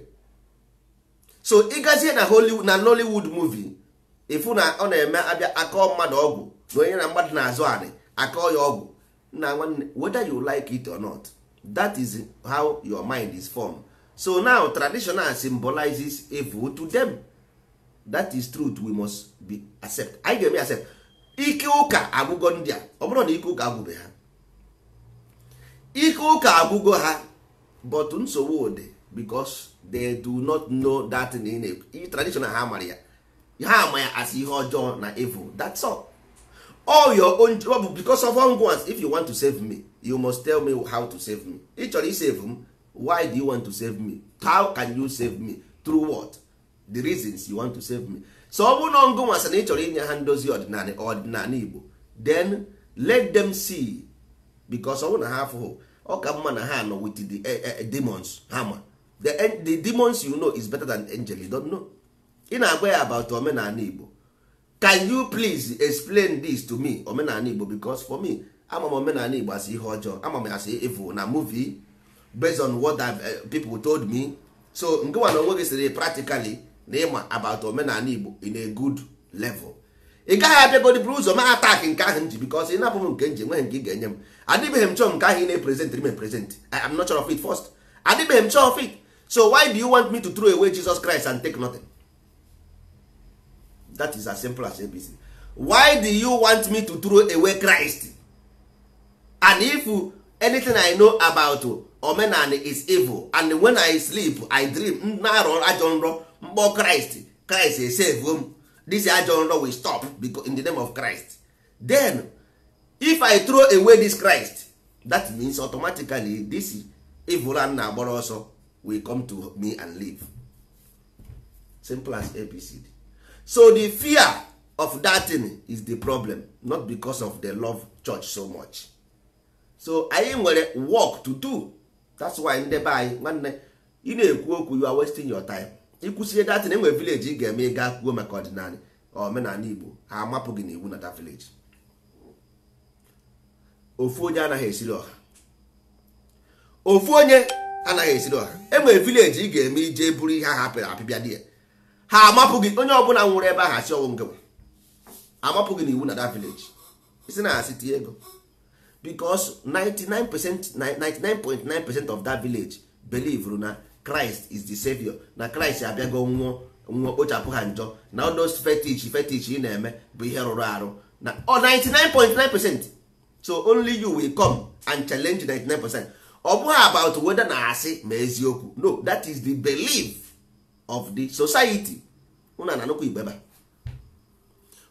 S1: So ịgazie na Hollywood, na Nollywood movie, ifu na ọ na-eme abịa akọ mmadụ ọgwụ na onye na mmadụ na-azụ anị akọ ya ọgwụ. Na nwanne, whether you like it or not, that is how your mind is formed. So now traditional symbolizes evil to them. That is truth we must be accept. Anyị ga-eme accept. Ike ụka agwụgo ndị a. Ọ bụrụ na ike ụka agwụbe ha, ike ụka agwụgo ha, but nsogbu dị because they do not know that in traditional ha mara ya, ha ama ya as ihe ọjọọ na evil. That's all. All your own because of own ones. If you want to save me, you must tell me how to save me. Ị chọrọ isave m, Why do you want to save me? How can you save me? Through what? The reasons you want to save me. So ọ bụrụ na ngụnwa sị na ị chọrọ inye ha ndozi ọdịnala ọdịnala Igbo, then let them see, because ọ bụrụ na ha afụghị, ọ ka mma na ha nọ with the demons. Ha ma the demons you know is better than angel you don't know. Ị na-agwa ya about omenala Igbo. Can you please explain this to me, omenala Igbo? Because for me, ama m omenala Igbo as ihe ọjọọ, ama m as evil na movie based on what people told me. So nke nwa na onwe gị sịrị practically na ịma about omenala Igbo in a good level. Ị gaghị abịagodi buru ụzọ ma attack nke ahụ nji, because ị napụ m nke nji, enweghị nke ị ga-enye m. Adịbeghị m chọọ nke ahụ ị na-epresent me present. I am not sure of it first. Adịbeghị m sure of it. So why do you want me to throw away Jesus Christ and take nothing? That is as simple as ABC. Why do you want me to throw away Christ? And if anything I know about omenani is evil, and when I sleep I dream, na-arọ ajọ nrọ, mkpọ Christ, Christ esave m, this ajọ nrọ will stop because in the name of Christ. Then if I throw away this Christ, that means automatically this evil and na-agbara ọsọ will come to me and live. Simple as ABCD. So the fear of that thing is the problem, not because of the love church so much. So anyị nwere work to do. That's why ndị be anyị, nwanne, ị na-ekwu okwu, you are wasting your time. Ikwusie that thing, enwere village ị ga-eme, ị ga kwuo maka ọdịnala omenala Igbo, ha amapụ gị n'iwu na that village. Ofu onye anaghị esiri ọha, ofu onye anaghị esiri ọha. Enwere village ị ga-eme ije buru ihe ahụ apịrị apịbịa dị ya, ha amapụ gị. Onye ọbụla nwụrụ ebe ahụ asị ọnwụ nke amapụ gị n'iwu na that village. Isi na asị tinye ego, because 99% 99.9% of that village believe na Christ is the savior, na Christ abịago nwụọ nwụọ kpochapụ ha njọ, na all those fetish ị na-eme bụ ihe rụrụ arụ na 99.9%. So only you will come and challenge 99%. Ọ bụghị about whether na asị ma eziokwu, no, that is the belief of the society. Unu na-anụkwa Igbo ebe a.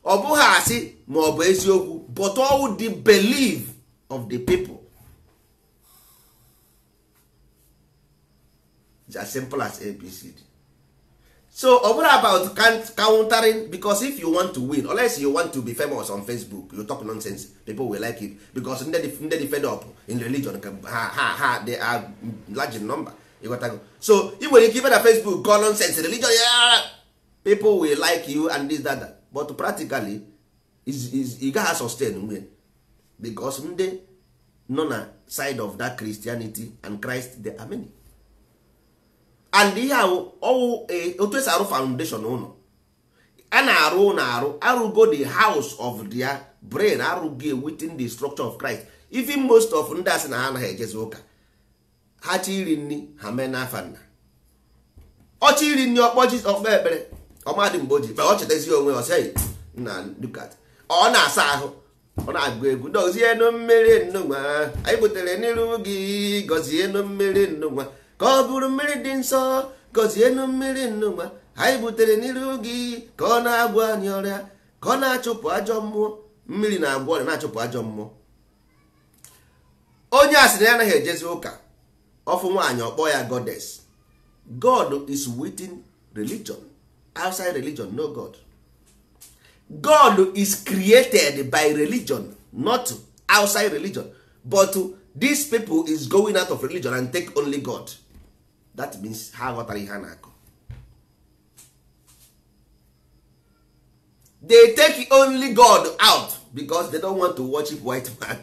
S1: Ọ bụghị asị ma ọ bụ eziokwu, but all the belief of the people. It's as simple as ABCD. So ọ bụrụ about countering, because if you want to win, unless you want to be famous on Facebook, you talk nonsense, people will like it, because ndị dị fed up in religion, ha they are large in number. You got to go. So ị nwere ike ibe na Facebook go nonsense religion, yeah, people will like you and this that, that. But practically is ị gaghị sustain nwunye, because ndị nọ na side of that Christianity and Christ, there are many. And ihe ahụ ọwụ otu esi arụ foundation ụlọ a na-arụ ụlọ arụ arụgo the house of their brain, arụgo within the structure of Christ. Even most of ndị asị na ha anaghị ejezi ụka, ha chi iri nri ha mee n'afa nna, ọchị iri nri ọkpọ ji ọkpọ ekpere ọmadị mgbe o ji kpe ọ chetazi onwe ọ sị nna look at, ọ na-asa ahụ, ọ na-agụ egwu, gọzienụ mmiri nnụnwa anyị butere n'iru gị, gọzienụ mmiri nnụnwa ka ọ bụrụ mmiri dị nsọ, gọzienụ mmiri nnụnwa anyị butere n'iru gị, ka ọ na-agwọ anyị ọrịa, ka ọ na-achụpụ ajọ mmụọ. Mmiri na-agwọ ọrịa, na-achụpụ ajọ mmụọ. Onye a sị na ya anaghị ejezi ụka, ọfụ nwaanyị ọkpọ ya goddess. God is within religion, outside religion no God. God is created by religion, not outside religion. But these people is going out of religion and take only God. That means ha ghọtara ihe a na-akọ. They take only God out because they don't want to worship white man.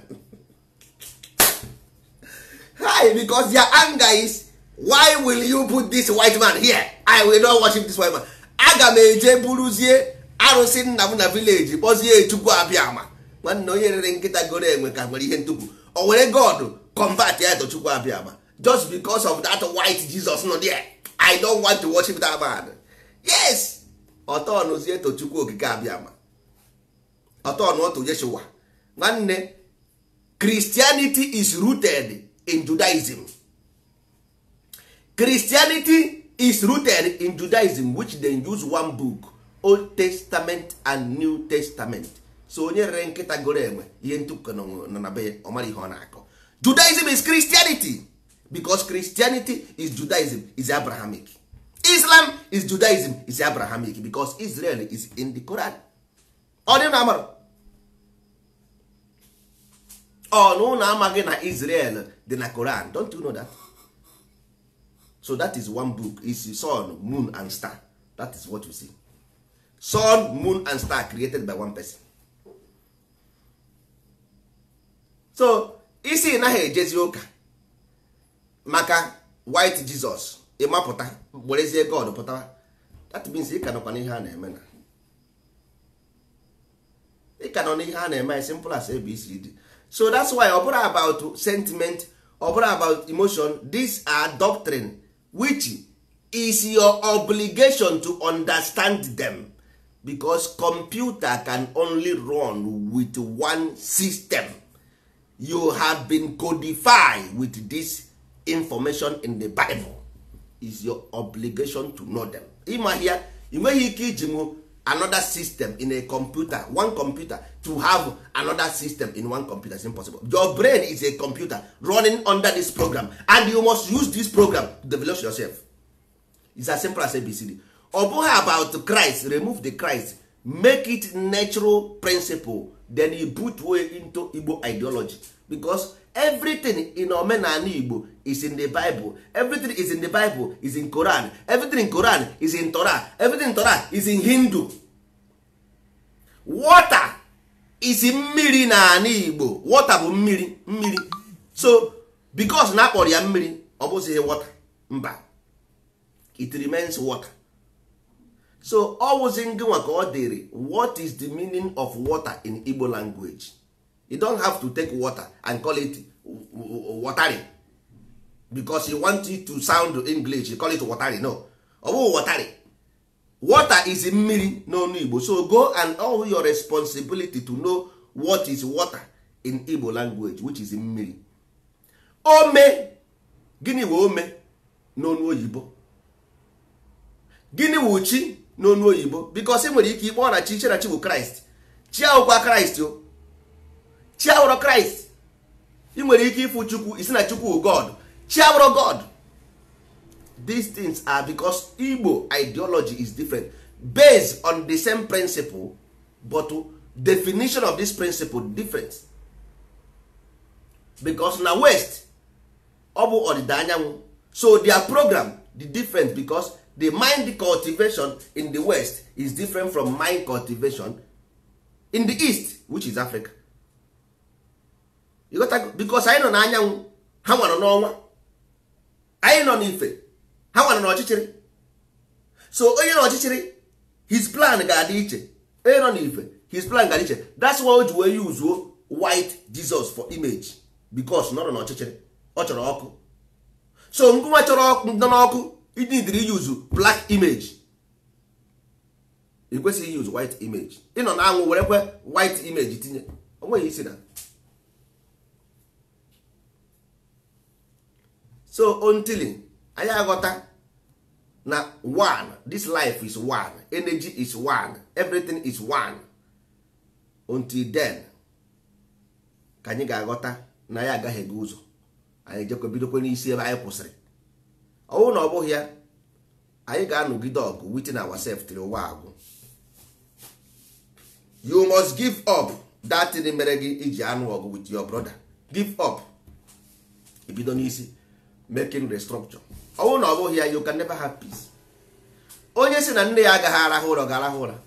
S1: Hi, because their anger is, why will you put this white man here? I will not worship this white man. Aga m eje buruzie arụsị nna m na village kpọzie Chukwu Abịama. Nwanne onye rere nkịta goro enwe ka nwere ihe ntukwu, o were God convert ya to Chukwu Abịama just because of that white Jesus nọ there. I don't want to worship that man. Yes, ọtọnụzie to Chukwu Okike Abịama, ọtọnụ otu Yeshua. Nwanne, Christianity is rooted in Judaism. Christianity is rooted in Judaism, which they use one book, Old Testament and New Testament. So onye rere nkịta goro enwe ihe ntukwu nọ na be ọ mara ihe ọ na-akọ. Judaism is Christianity Because Christianity is Judaism is Abrahamic. Islam is Judaism is Abrahamic, because Israel is in the Quran. Ọ dị na amara ọ na ụnụ amaghị na Israel dị na Quran. Don't you know that? So that is one book, is sun, moon and star. That is what you see. Sun, moon and star created by one person. So isi naghị ejezi ụka maka white Jesus, ịmapụta werezie God pụtara. That means ị ka nọkwa n'ihe a na-eme, na ị ka nọ n'ihe a na-eme, simple as ABCD. So that's why ọ bụrụ about sentiment, ọ bụrụ about emotion, these are doctrine which is your obligation to understand them, because computer can only run with one system. You have been codified with this information in the Bible. Is your obligation to know them. Ịma here, ị nweghị ike iji nwu another system in a computer, one computer to have another system in one computer is impossible. Your brain is a computer running under this program, and you must use this program to develop yourself. It's as simple as ABCD. Ọ bụghị about Christ, remove the Christ, make it natural principle, then you put way into Igbo ideology, because everything in omenala Igbo is in the Bible, everything is in the Bible is in Quran, everything in Quran is in Torah, everything in Torah is in Hindu. Water is mmiri na ala Igbo. Water bụ mmiri, mmiri. So because na akpọrọ ya mmiri, ọ bụzighị water, mba, it remains water. So ọ wụzi ngị nwa ka ọ dịrị, what is the meaning of water in Igbo language? You don't have to take water and call it watery because you want it to sound English, you call it watery. No, ọ bụghị watery. Water is mmiri n'ọnụ Igbo. So go and all your responsibility to know what is water in Igbo language, which is mmiri. Ome, gịnị wụ ome n'ọnụ oyibo? Gịnị wụ chi n'ọnụ oyibo? Because e nwere ike ikpe na chi, che na chi bụ Christ. Chi ahụkwa Christ o, chi awụrọ Christ. Ị nwere ike ịfụ Chukwu, isi na Chukwu wụ God. Chi awụrọ God. These things are because Igbo ideology is different, based on the same principle, but definition of this principle different. Because na West ọ bụ ọdịda anyanwụ, so their program the different, because the mind cultivation in the West is different from mind cultivation in the East, which is Africa. You got to, because anyị nọ n'anyanwụ, ha nwa nọ n'ọnwa, anyị nọ n'ife, ha nwa nọ n'ọchịchịrị. So onye nọ n'ọchịchịrị, his plan ga-adị iche. Onye nọ n'ife, his plan ga-adị iche. That's why o ji wee use white Jesus for image, because nọ n'ọchịchịrị, ọ chọrọ ọkụ. So ngụnwa chọrọ ọkụ nọ n'ọkụ, you need to use black image. Ị kwesịghị use white image. Ị nọ n'anwụ werekwe white image tinye, o nweghị isi na. So until anyị aghọta na one, this life is one, energy is one, everything is one, until then ka anyị ga-aghọta na ya agaghị ega ụzọ. Anyị ejekwa bidokwe n'isi ebe anyị kwụsịrị. Ọ bụrụ na ọ bụghị ya, anyị ga-anọgide ọgụ within ourselves till ụwa agwụ. You must give up that thing mere gị iji anụ ọgụ with your brother. Give up, ibido n'isi making restructure. Ọ bụrụ na ọ bụghị ya, you can never have peace. Onye si na nne ya agaghị arahụ ụra ga-arahụ ụra.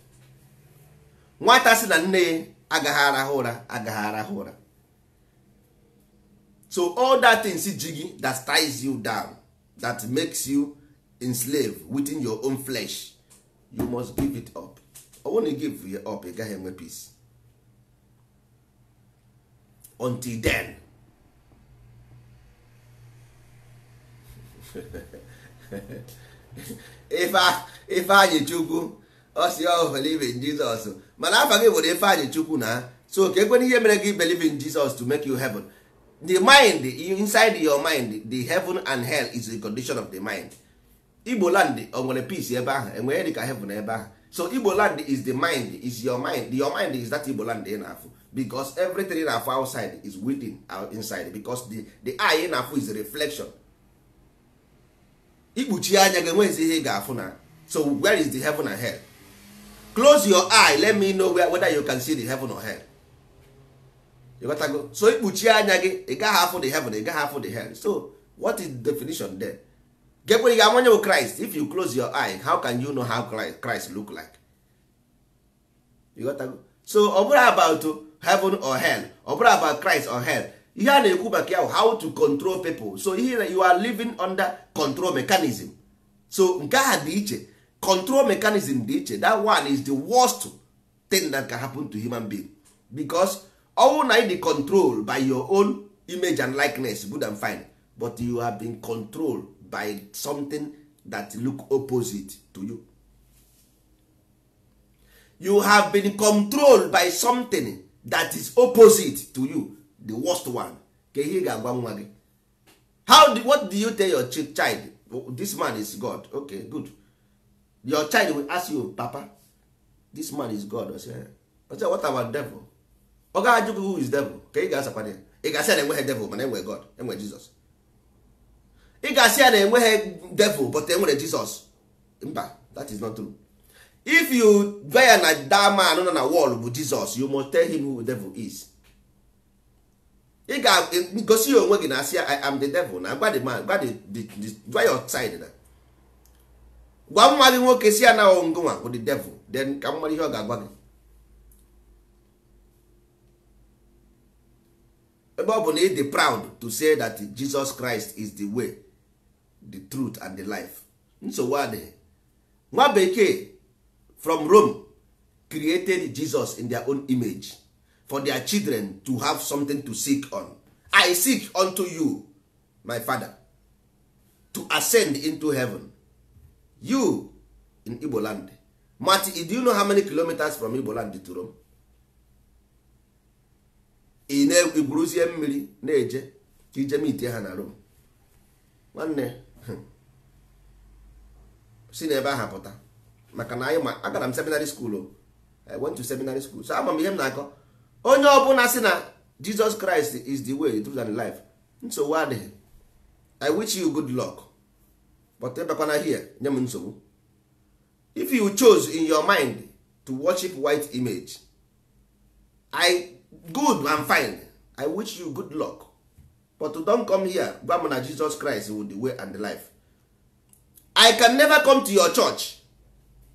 S1: Nwata si na nne ya agaghị arahụ ụra agaghị arahụ ụra. So all that things ji gị that ties you down, that makes you enslaved within your own flesh, you must give it up. Ọ bụrụ na you give it up, ị gaghị enwe peace. Until then, Ifeanyị Chukwu ọ sị ọ believe in Jesus, mana afa gị nwere Ifeanyị Chukwu na so ka ekwena ihe mere gị believe in Jesus to make you heaven. The mind inside your mind, the heaven and hell is the condition of the mind. Igbo land o nwere peace ebe ahụ, enwere dịka heaven ebe ahụ. So Igbo land is the mind, is your mind. Your mind is that Igbo land ị na-afụ, because everything ị na-afụ outside is within or inside, because the eye ị na-afụ is a reflection. Ikpuchi anya gị enweghịzi ihe ị ga-afụ na. So where is the heaven and hell? Close your eye, let me know whether you can see the heaven or hell. You got to go. So ikpuchi anya gị, ị gaghị afụ the heaven, ị gaghị afụ the hell. So what is the definition there? Gekwere gị amanye bụ Christ. If you close your eye, how can you know how Christ look like? You got to go. So ọ bụrụ about heaven or hell, ọ bụrụ about Christ or hell, ihe a na-ekwu maka ya how to control people. So here you are living under control mechanism. So nke ahụ dị iche. Control mechanism dị iche. That one is the worst thing that can happen to human being, because all na dị control by your own image and likeness, good and fine, but you have been controlled by something that look opposite to you. You have been controlled by something that is opposite to you, the worst one. Ka ihe ị ga-agwa nwa gị? What do you tell your child? This man is God. Okay, good. Your child will ask you, papa, this man is God. I say, what about devil? Ọ ga-ajụ gị who is devil? Ka ị ga-asakwa ya. Ị ga-asị ya na enweghị devil, mana enwe God, enwe Jesus. Ị ga-asị ya na enweghị devil, but enwere Jesus. Mba, that is not true. If you gwa ya na that man nọ na wall bụ Jesus, you must tell him who devil is. Ị ga-gosi ya onwe gị na asị ya, I am the devil. Na gwa the man, gwa gwa your side na. Gwa nwa gị nwoke si ya na ngụnwa bụ the devil, then ka mmadụ ihe ọ ga-agwa gị. Ebe ọ bụ na ị dị proud to say that Jesus Christ is the way, the truth and the life. Nsogbu adịghị. Nwa bekee from Rome created Jesus in their own image for their children to have something to seek on. I seek unto you, my father, to ascend into heaven. You in Igbo land. Marty, do you know how many kilometers from Igbo land to Rome? Ị na-egwuruzie mmiri na-eje ka ije mitie ha na Rome. Nwanne, si n'ebe ahụ pụta. Maka na anyị ma agara m seminary school. I went to seminary school. So ama m ihe m na-akọ. Onye ọbụla sị na Jesus Christ is the way, the truth and the life, nsogbu adịghị. I wish you good luck, but ebekwana here nye m nsogbu. If you chose in your mind to worship white image, I good and fine, I wish you good luck, but don't come here gwa m na Jesus Christ is the way and the life. I can never come to your church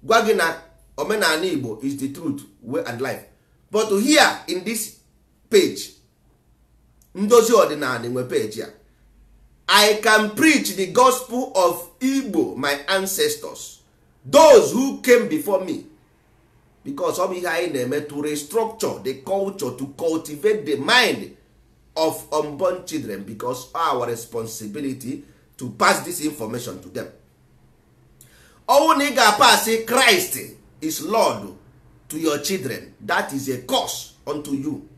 S1: gwa gị na omenala Igbo is the truth, way and life. But here in this page, Ndozi Ọdịnala nwe page ya, I can preach the gospel of Igbo, my ancestors, those who came before me, because ọ bụ ihe anyị na-eme to restructure the culture, to cultivate the mind of unborn children, because our responsibility to pass this information to them. Ọnwụ na ị ga-apasị Christ is Lord to your children, that is a curse unto you,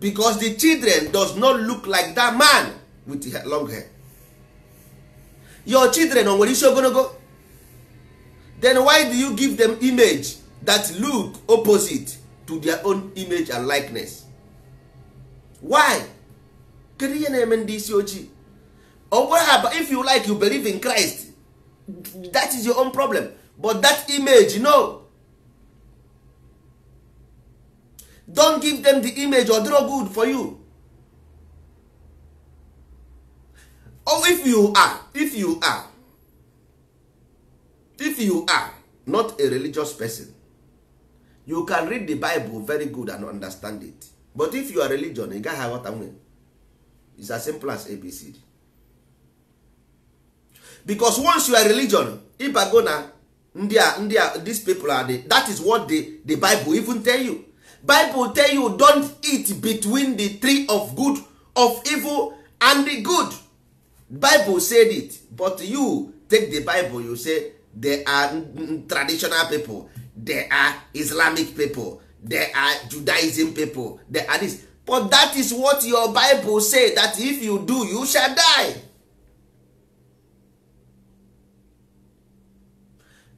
S1: because the children does not look like that man with long hair. Your children o nwere isi ogologo? Then why do you give them image that look opposite to their own image and likeness? Why? Kedu ihe na-eme ndị isi ojii? Ọ bụrụ if you like, you believe in Christ, that is your own problem, but that image, no, don't give them the image or draw good for you. Or if you are not a religious person, you can read the Bible very good and understand it. But if you are religion, ị gaghị aghọta nwe. It's as simple as ABCD. Because once you are religion, ịbago na ndị a these people are the, that is what the Bible even tell you. Bible tell you don't eat between the tree of good, of evil and the good. Bible said it, but you take the Bible, you say they are traditional people, they are Islamic people, they are Judaism people, they are this. But that is what your Bible say, that if you do, you shall die.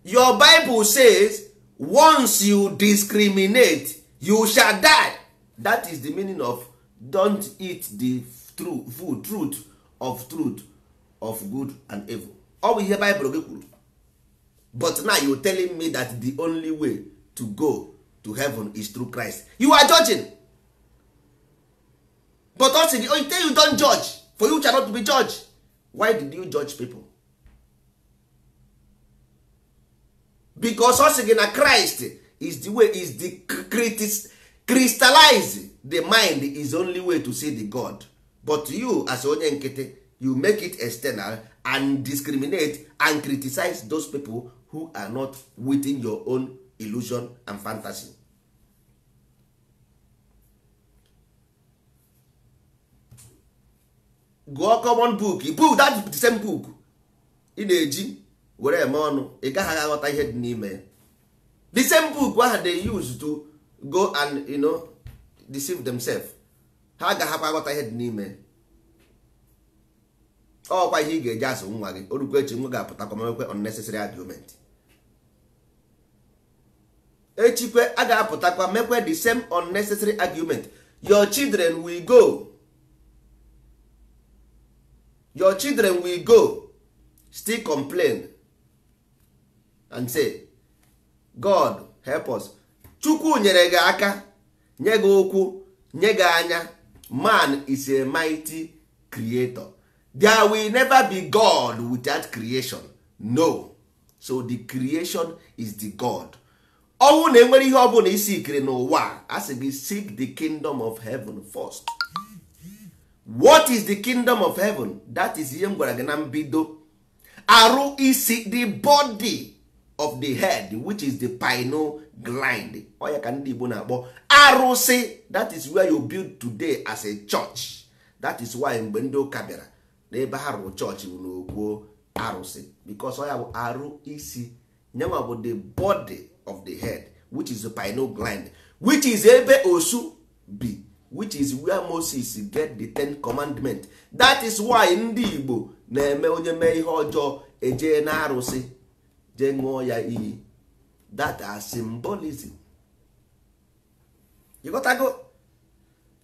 S1: Your Bible says once you discriminate, you shall die. That is the meaning of don't eat the truth of good and evil. Ọ bụ ihe Bible gị kwuru. But now you telling me that the only way to go to heaven is through Christ. You are judging. But also, you tell you don't judge, for you shall not be judged. Why did you judge people? Because ọ sị gị na Christ is the way, is the crystallize the mind is only way to see the God. But you as onye nkịtị, you make it external and discriminate and criticize those people who are not within your own illusion and fantasy. Gụọ common book, book that the same book ị na-eji were eme ọnụ, ị gaghị aghọta ihe dị n'ime ya. The same book ahụ they use to go and you know, deceive themselves. Ha agaghịkwa aghọta ihe dị n'ime. Ọkwa ihe ị ga-eji azụ nwa gị orukwa echi nwa ga-apụtakwa mekwe unnecessary argument. Echikwe a ga-apụtakwa mekwe the same unnecessary argument. Your children will go. Your children will go still complain and say God help us. Chukwu nyere gị aka, nye gị ụkwụ, nye gị anya. Man is a mighty creator. There will never be God without creation. No. So the creation is the God. Ọnwụ na enwere ihe ọ bụla isi ikiri n'ụwa a sị gị seek the kingdom of heaven first. What is the kingdom of heaven? That is ihe m gwara gị na mbido. Arụ isi, the body of the head, which is the pineal gland. Ọ ya ka ndị Igbo na-akpọ arụsị. That is where you build today as a church. That is why mgbe ndị ụka bịara n'ebe ha rụrụ chọọchị bụ n'okwu arụsị, because ọ ya bụ arụ isi nyanwa bụ the body of the head, which is the pineal gland, which is ebe osu bi, which is where Moses get the Ten Commandment. That is why ndị Igbo na-eme onye mee ihe ọjọọ eje na arụsị jee ṅụọ ya iyi. That are symbolism. You got to go.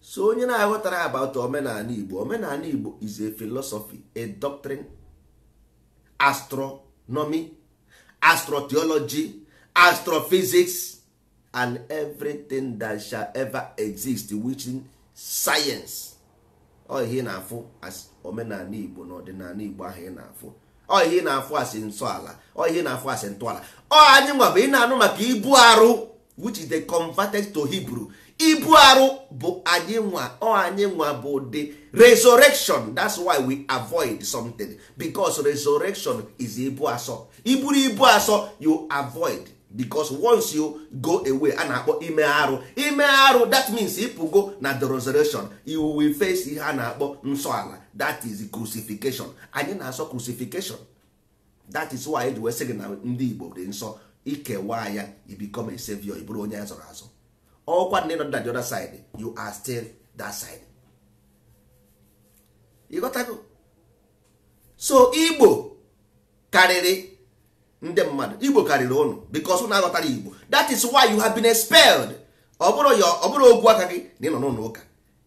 S1: So onye na-aghọtara about omenala Igbo, omenala Igbo is a philosophy, a doctrine, astronomy, astrotheology, astrophysics, and everything that shall ever exist within science. Ọ ihe na-afụ as omenala Igbo na ọdịnala Igbo ahụ ị na-afụ. Ọ ihe na-afụ as nsọala, ọ ihe na-afụ as ntọala. Ọ anyị nwa bụ ị na-anụ maka ibu arụ, which is the converted to Hebrew. Ibu arụ bụ anyị nwa, ọ anyị nwa bụ the resurrection. That's why we avoid something, because resurrection is ibu asọ. Iburu ibu asọ, you avoid, because once you go away, a na-akpọ ime arụ. Ime arụ, that means ịpụgo na the resurrection, you will face ihe a na-akpọ nsọala. That is crucifixion. Anyị na-asọ crucifixion. That is why eji wee sị gị na ndị Igbo dị nsọ. Ikewa ya, you become a savior, ị bụrụ onye a zọrọ azọ. Ọkwa ndị nọ na the other side, you are still that side. You got to go. So Igbo karịrị ndị mmadụ, Igbo karịrị ụnụ, because ụnụ aghọtara Igbo. That is why you have been expelled. Ọ bụrụ okwu aka gị na ị nọ n'ụlọ ụka,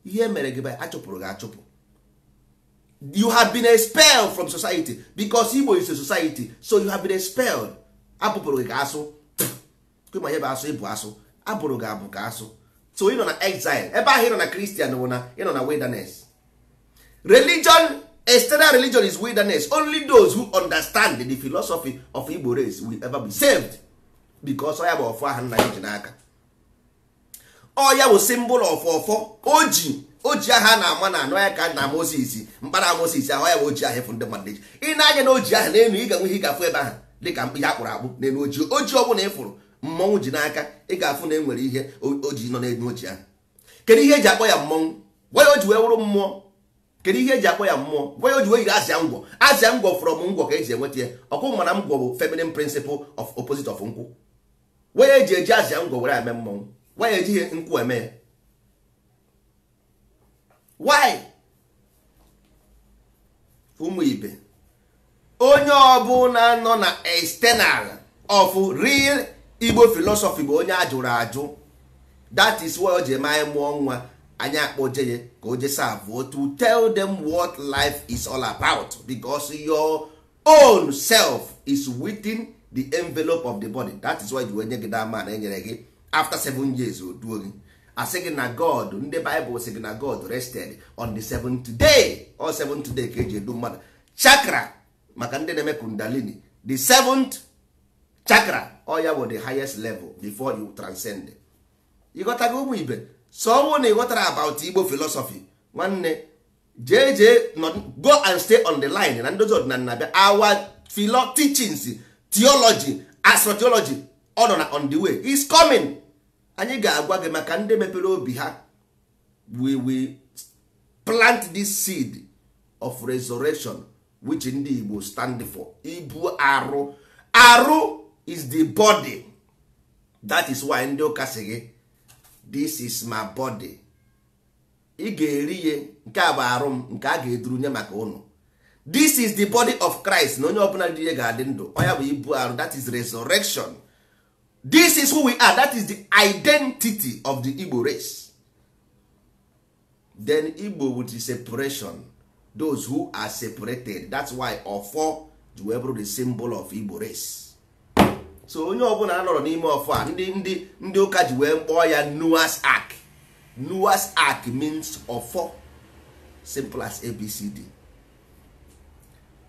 S1: ihe mere gị bụ achụpụrụ gị achụpụ. You have been expelled from society because Igbo is a society, so you have been expelled. Abụpụrụ gị ka asụ, ma ihe bụ asụ, ịbụ asụ, abụrụ gị abụ ka asụ. So ị nọ na exile. Ebe ahụ ị nọ na Christian bụ na ị nọ na wilderness. Religion, external religion is wilderness. Only those who understand the philosophy of Igbo race will ever be saved, because ọ ya bụ ọfọ ahụ nna ya ji n'aka. Ọ ya bụ symbol of ọfọ. Oji ahụ a na-ama na anụ ya ka na Moses, mkpara Moses ahụ, ya bụ oji ahụ efu ndị mmadụ eji. Ị na-anya na oji ahụ n'elu, ị ga-enwe ihe ị ga-afụ ebe ahụ dịka ihe akpụrụ akpụ n'elu oji. Oji ọ bụla ị fụrụ mmọnwụ ji n'aka, ị ga-afụ na e nwere ihe oji nọ n'elu oji ahụ. Kedu ihe eji akpọ ya mmọnwụ? Gwa ya o ji wee wụrụ mmụọ. Kedu ihe eji akpọ ya mmụọ? Gwa ya o ji wee yiri azịa ngwọ. Azịa ngwọ from ngwọ ka eji enweta ya. Ọkụ mana ngwọ bụ feminine principle of opposite of nkwụ. Gwa ya eji eji azịa ngwọ were eme mmọnwụ. Gwa ya ejighị nkwụ eme ya. Why? Ụmụ ibe, onye ọbụla nọ na external of real Igbo philosophy bụ onye ajụrụ ajụ. That is why o ji eme anyị mụọ nwa anyị akpọje ya ka o je serve to tell them what life is all about, because your own self is within the envelope of the body. That is why ji wee nye gị that man enyere gị after 7 years o duo gị, asị gị na God, ndị Bible sị gị na God rested on the seventh day or seventh day ka eji edu mmadụ chakra maka ndị na-eme kundalini, the seventh chakra, ọ ya bụ the highest level before you transcend. Ịghọtago, ụmụ ibe? So ọnwụ na ịghọtara about Igbo philosophy, nwanne, jee jee go and stay on the line na ndozi ọdịnala na-abịa. Our philo teachings, theology, astrotheology, ọ nọ na on the way, is coming. Anyị ga-agwa gị maka ndị mepere obi ha. We will plant this seed of resurrection which ndị Igbo stand for. Ibu arụ, arụ is the body. That is why ndị ụka sị gị, "This is my body," ị ga-eri ihe nke a bụ arụ m nke a ga-eduru nye maka ụnụ. This is the body of Christ, na onye ọbụla dị ihe ga-adị ndụ. Ọ ya bụ ibu arụ, that is resurrection. This is who we are. That is the identity of the Igbo race. Then Igbo with the separation, those who are separated. That's why ọfọ ji wee bụrụ the symbol of Igbo race. So onye ọbụla nọrọ n'ime ọfọ a, ndị ụka ji wee kpọọ ya Noah's Ark. Noah's Ark means ọfọ, simple as ABCD.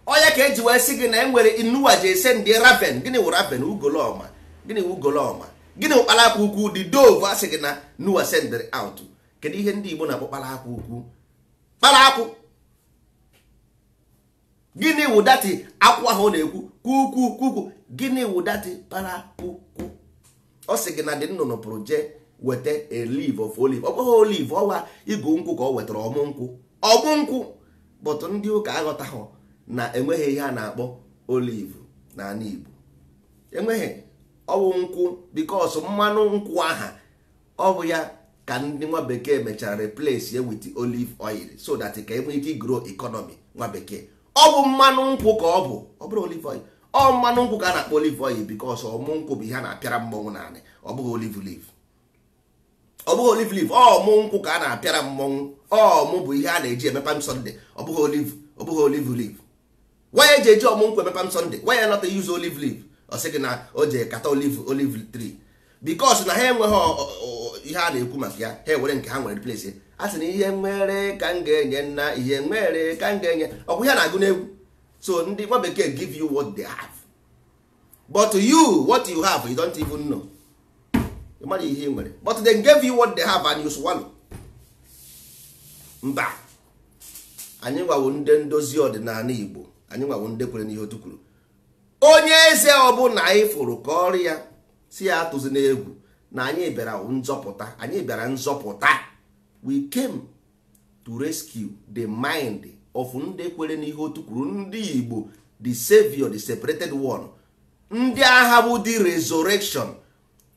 S1: Onye ka eji wee sị gị na e nwere Noah ji ese ndị raven. Gịnị wụ raven? Ugolọma. Gịnị wụ ugolọma? Gịnị wụ kpalakwa ukwu, the dove? Asị gị na Noah sendịrị out. Kedu ihe ndị Igbo na-akpọ kpalakwa ukwu? Kpalakwụ. Gịnị wụ that akwụ ahụ ọ na-ekwu kwukwu kwukwu? Gịnị wụ that kpalakwukwu? Ọ sị gị na dị nnụnụ pụrụ jee weta a leaf of olive. Ọ bụghị olive, ọwa igu nkwụ ka ọ wetara, ọmụ nkwụ, ọmụ nkwụ. But ndị ụka aghọtaghị na enweghị ihe a na-akpọ olive n'ala Igbo. Enweghị ọwụ nkwụ, because mmanụ nkwụ aha ọ bụ ya ka ndị nwa bekee mechara replace ya with olive oil so that ka enwee ike grow economy nwa bekee. Ọ bụ mmanụ nkwụ ka ọ bụ, ọ bụrụ olive oil, ọ mmanụ nkwụ ka a na-akpọ olive oil, because ọmụ nkwụ bụ ihe a na-apịara mmọnwụ naanị. Ọ bụghị olive leaf, ọ bụghị olive leaf, ọ mụ nkwụ ka a na-apịara mmọnwụ. Ọ mụ bụ ihe a na-eji eme Palm Sunday. Ọ bụghị olive, ọ bụghị olive leaf. Why eji eji ọmụ nkwụ eme Palm Sunday? Why not use olive leaf? Ọ sị gị na o ji kata olive tree, because na ha enweghị ihe a na-ekwu maka ya. Ha ewere nke ha nwere place. A sị na ihe nwere ka m ga-enye nna, ihe nwere ka m ga-enye. Ọkwa ihe na-agụ n'egwu. So ndị nwa bekee give you what they have, but you, what you have, you don't even know. Ị mara ihe ị nwere, but they gave you what they have and you swallow. Mba, anyị nwawo ndị ndozi ọdịnala Igbo. Anyị nwawo ndị kwere n'ihe otu kwuru. Onye eze ọbụla anyị fụrụ ka ọrụ ya si ya atụzi n'egwu na anyị bịara nzọpụta. Anyị bịara nzọpụta. We came to rescue the mind of ndị kwere n'ihe otu kwuru, ndị Igbo, the savior, the separated one, ndị agha bụ the resurrection.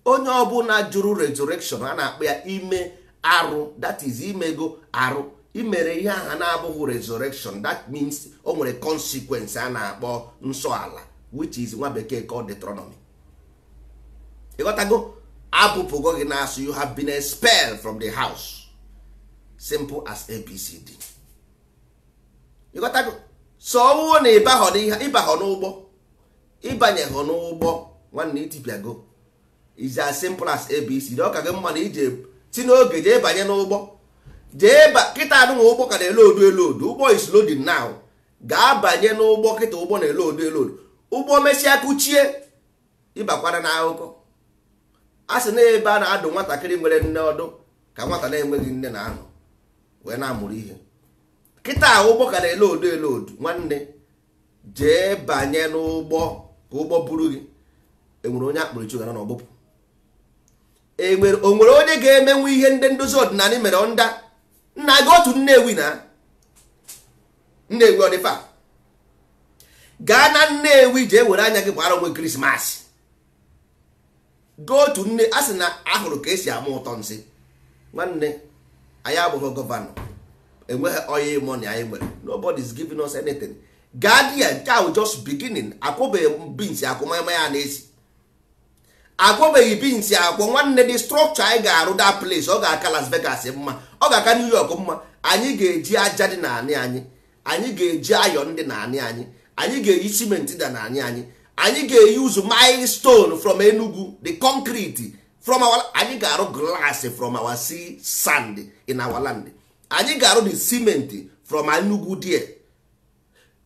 S1: Onye ọbụla jụrụ resurrection, a na-akpọ ya ime arụ. That is imego arụ, imere ihe aha na-abụghị resurrection. That means o nwere consequence a na-akpọ nsọ ala, which is nwa bekee called Deuteronomy. Ịghọtago? Abụpụgo gị na-asụ, you have been expelled from the house, simple as ABCD. Ịghọtago? So ọ bụrụ na ịbaghọ n'ụgbọ, ịbanyeghọ n'ụgbọ, nwanne, itipịago. Is as simple as ABCD. Ọ ka gị mma na ije si n'oge jee banye n'ụgbọ, jee ba kịta anụ nwe ụgbọ ka na-elodu elodu. Ụgbọ is loading now. Gaa banye n'ụgbọ kịta, ụgbọ na-elodu elodu. Ụgbọ mesịa kuchie, ịbakwara n'akụkọ. A sị na ebe a na-adụ nwatakịrị nwere nne ọdụ ka nwata na-enweghị nne na-anọ wee na-amụrụ ihe. Kịta ụgbọ ka na-elodu elodu, nwanne, jee banye n'ụgbọ ka ụgbọ buru gị. Enwere onye akpụrụ gara n'ọgbụpụ? Enwere, o nwere onye ga-emenwu ihe ndị ndozi ọdịnala mere nda nna gị otu Nnewi na Nnewi? Ọ dịfa gaa na Nnewi, jee were anya gị gbara onwe Christmas. Go to nne a sị na ahụrụ ka esi ama ụtọ nsị. Nwanne, anyị abụghị governor, enweghị oil money anyị nwere. Nobody is giving us anything. Gaa di ya nke ahụ, just beginning. Akwụbeghị beans akwụ ya na-esi, akwụbeghị beans akwụ. Nwanne, the structure anyị ga-arụ that place, ọ ga-aka Las Vegas mma, ọ ga-aka New York mma. Anyị ga-eji aja dị naanị anyị, anyị ga-eji ayọn dị naanị anyị. Anyị ga-eyi simenti da na anyị anyị anyị ga-eyuzu milestone from Enugu, the concrete from our, anyị ga-arụ glass from our sea sand in our land. Anyị ga-arụ the cement from Enugu there.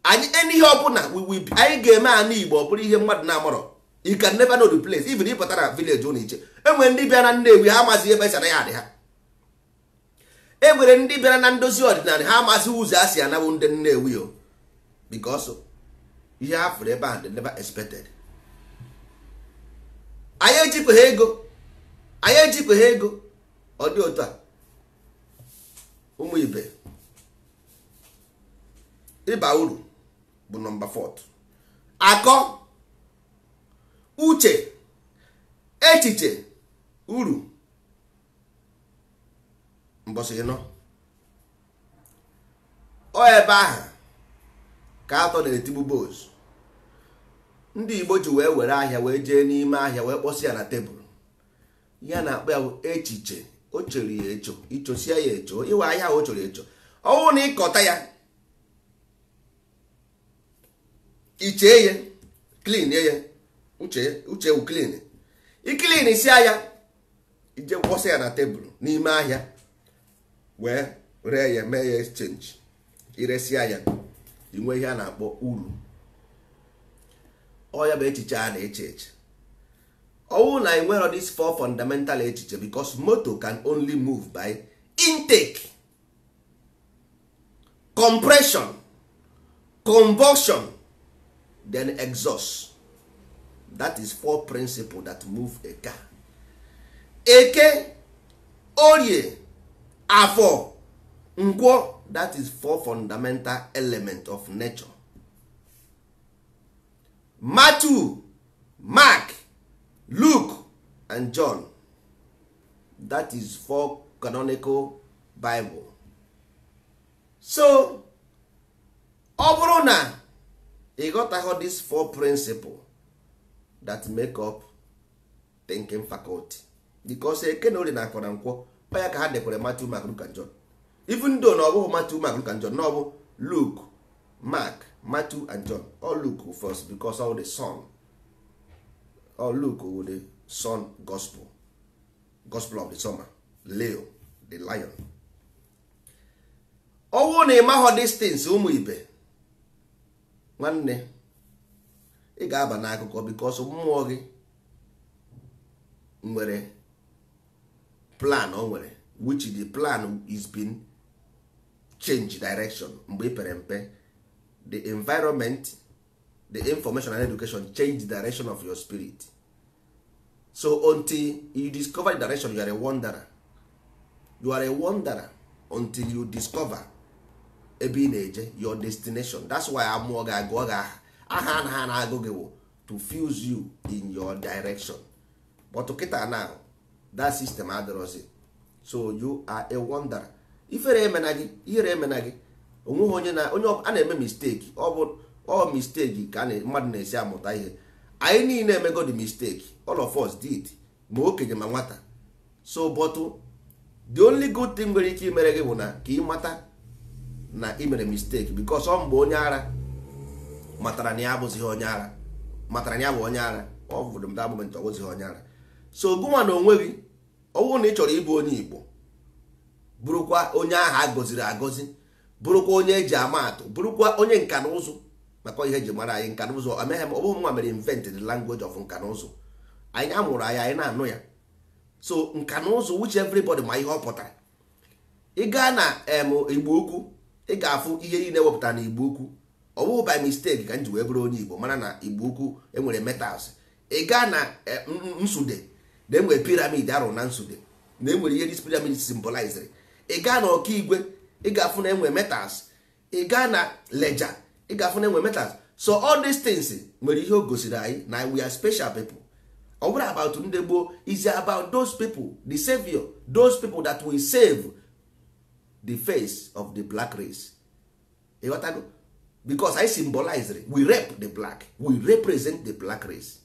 S1: Anyị ihe ọbụla anyị ga-eme ana Igbo ọ bụrụ ihe mmadụ na-amarọ. You can never know the place. Even ị pụtara village ụnụ iche, enwere ndị bịara na Nnewi, ha amazi ebe esi anaghị adị ha. Enwere ndị bịara na ndozi ọdịnala, ha amazi ụzọ a si anabụ ndị Nnewi o, because ihe ha fụrụ ebe ahụ they never expected. Anyị ejikweghị ego, anyị ejikweghị ego. Ọ dị otu a, ụmụ ibe, ịba uru bụ nọmba 4. Akọ, uche, echiche, uru. Mbọsị ịnọ ọ ebe ahụ ka atọ na-etigbu boz. Ndị Igbo ji wee were ahịa wee jee n'ime ahịa wee kpọsị ya na tebụl. Ya na-akpọ ya bụ echiche. O chere ya echo, ichosia ya echo, iwe ahịa ahụ o chọrọ echo. Ọnwụ na ịkọta ya, ichee ya, clean ya, uche uche wu clean, iclean sia ya, ije kwọsị ya na tebụl n'ime ahịa wee ree ya, mee ya exchange. Iresịa ya, inwe ihe a na-akpọ uru. Ọ ya bụ echiche a na-eche eche. Ọwụ na enwero this four fundamental echiche, because motor can only move by intake, compression, combustion, then exhaust. That is four principle that move a car. Eke, orie, afọ, nkwọ, that is four fundamental element of nature. Matthew, Mark, Luke and John, that is four canonical Bible. So ọ bụrụ na ị ghọtaghọ this four principle that make up thinking faculty, because eke na orie na afọ na nkwọ, ọ ya ka ha dekwere Matthew, Mark, Luke and John. Even though na ọ bụghị Matthew, Mark, Luke and John, na ọ bụ Luke, Mark, Matthew and John. All Luke first, because all the son, all Luke with the son gospel, gospel of the summer, Leo the lion. Ọwụ na ịmaghọ distance, ụmụ ibe nwanne, ị ga-aba n'akụkọ, because mmụọ gị nwere plan o nwere, which the plan is been change direction mgbe ị pere mpe. The environment, the information and education change the direction of your spirit. So until you discover the direction, you are a wanderer. You are a wanderer until you discover ebe ị na-eje, your destination. That's why amụọ gị, agụọ gị aha. Aha anaghị na-agụ gị wụ to fuse you in your direction. But kịta now, that system adịrọzi. So you are a wanderer. Ifere emena gị, ihere emena gị. Onweghị onye na onye a na-eme mistake. Ọ bụ all mistake ka mmadụ na-esi amụta ihe. Anyị niile emego the mistake, all of us did, ma okenye ma nwata. So but the only good thing nwere ike imere gị bụ na ka ị mata na ị mere mistake, because ọ mgbe onye ara matara na ya abụzighị onye ara, matara na ya bụ onye ara, ọ bụrụ that moment ọ bụzighị onye ara. So gụnwa na onwe gị, ọ bụrụ na ị chọrọ ịbụ onye Igbo, bụrụkwa onye ahụ a gọziri agọzi, bụrụkwa onye eji ama atụ, bụrụkwa onye nka na ụzụ, maka ihe eji mara anyị nka na ụzụ. Ameghe m, ọ bụghị nwa mere invent the language of nka na ụzụ. Anyị amụrụ anyị, anyị na-anụ ya. So nka na ụzụ, which everybody ma ihe ọ pụtara. Ị gaa na Igbo Ukwu, ị ga-afụ ihe niile wepụtara na Igbo Ukwu. Ọ bụghị by mistake ka m ji wee bụrụ onye Igbo, mara na Igbo Ukwu enwere metals. Ị gaa na Nsude, na enwere pyramid arụ na Nsude, na enwere ihe this pyramid symbolized. Ị gaa na Ọkaigwe, ị ga-afụ na enwere metals. Ị gaa na Leja, ị ga-afụ na enwere metals. So all these things nwere ihe o gosiri anyị na we are special people. Ọ bụrụ about ndị gboo, is about those people, the savior, those people that will save the face of the black race. Ịghọtago? Because I symbolize, we rep the black, we represent the black race.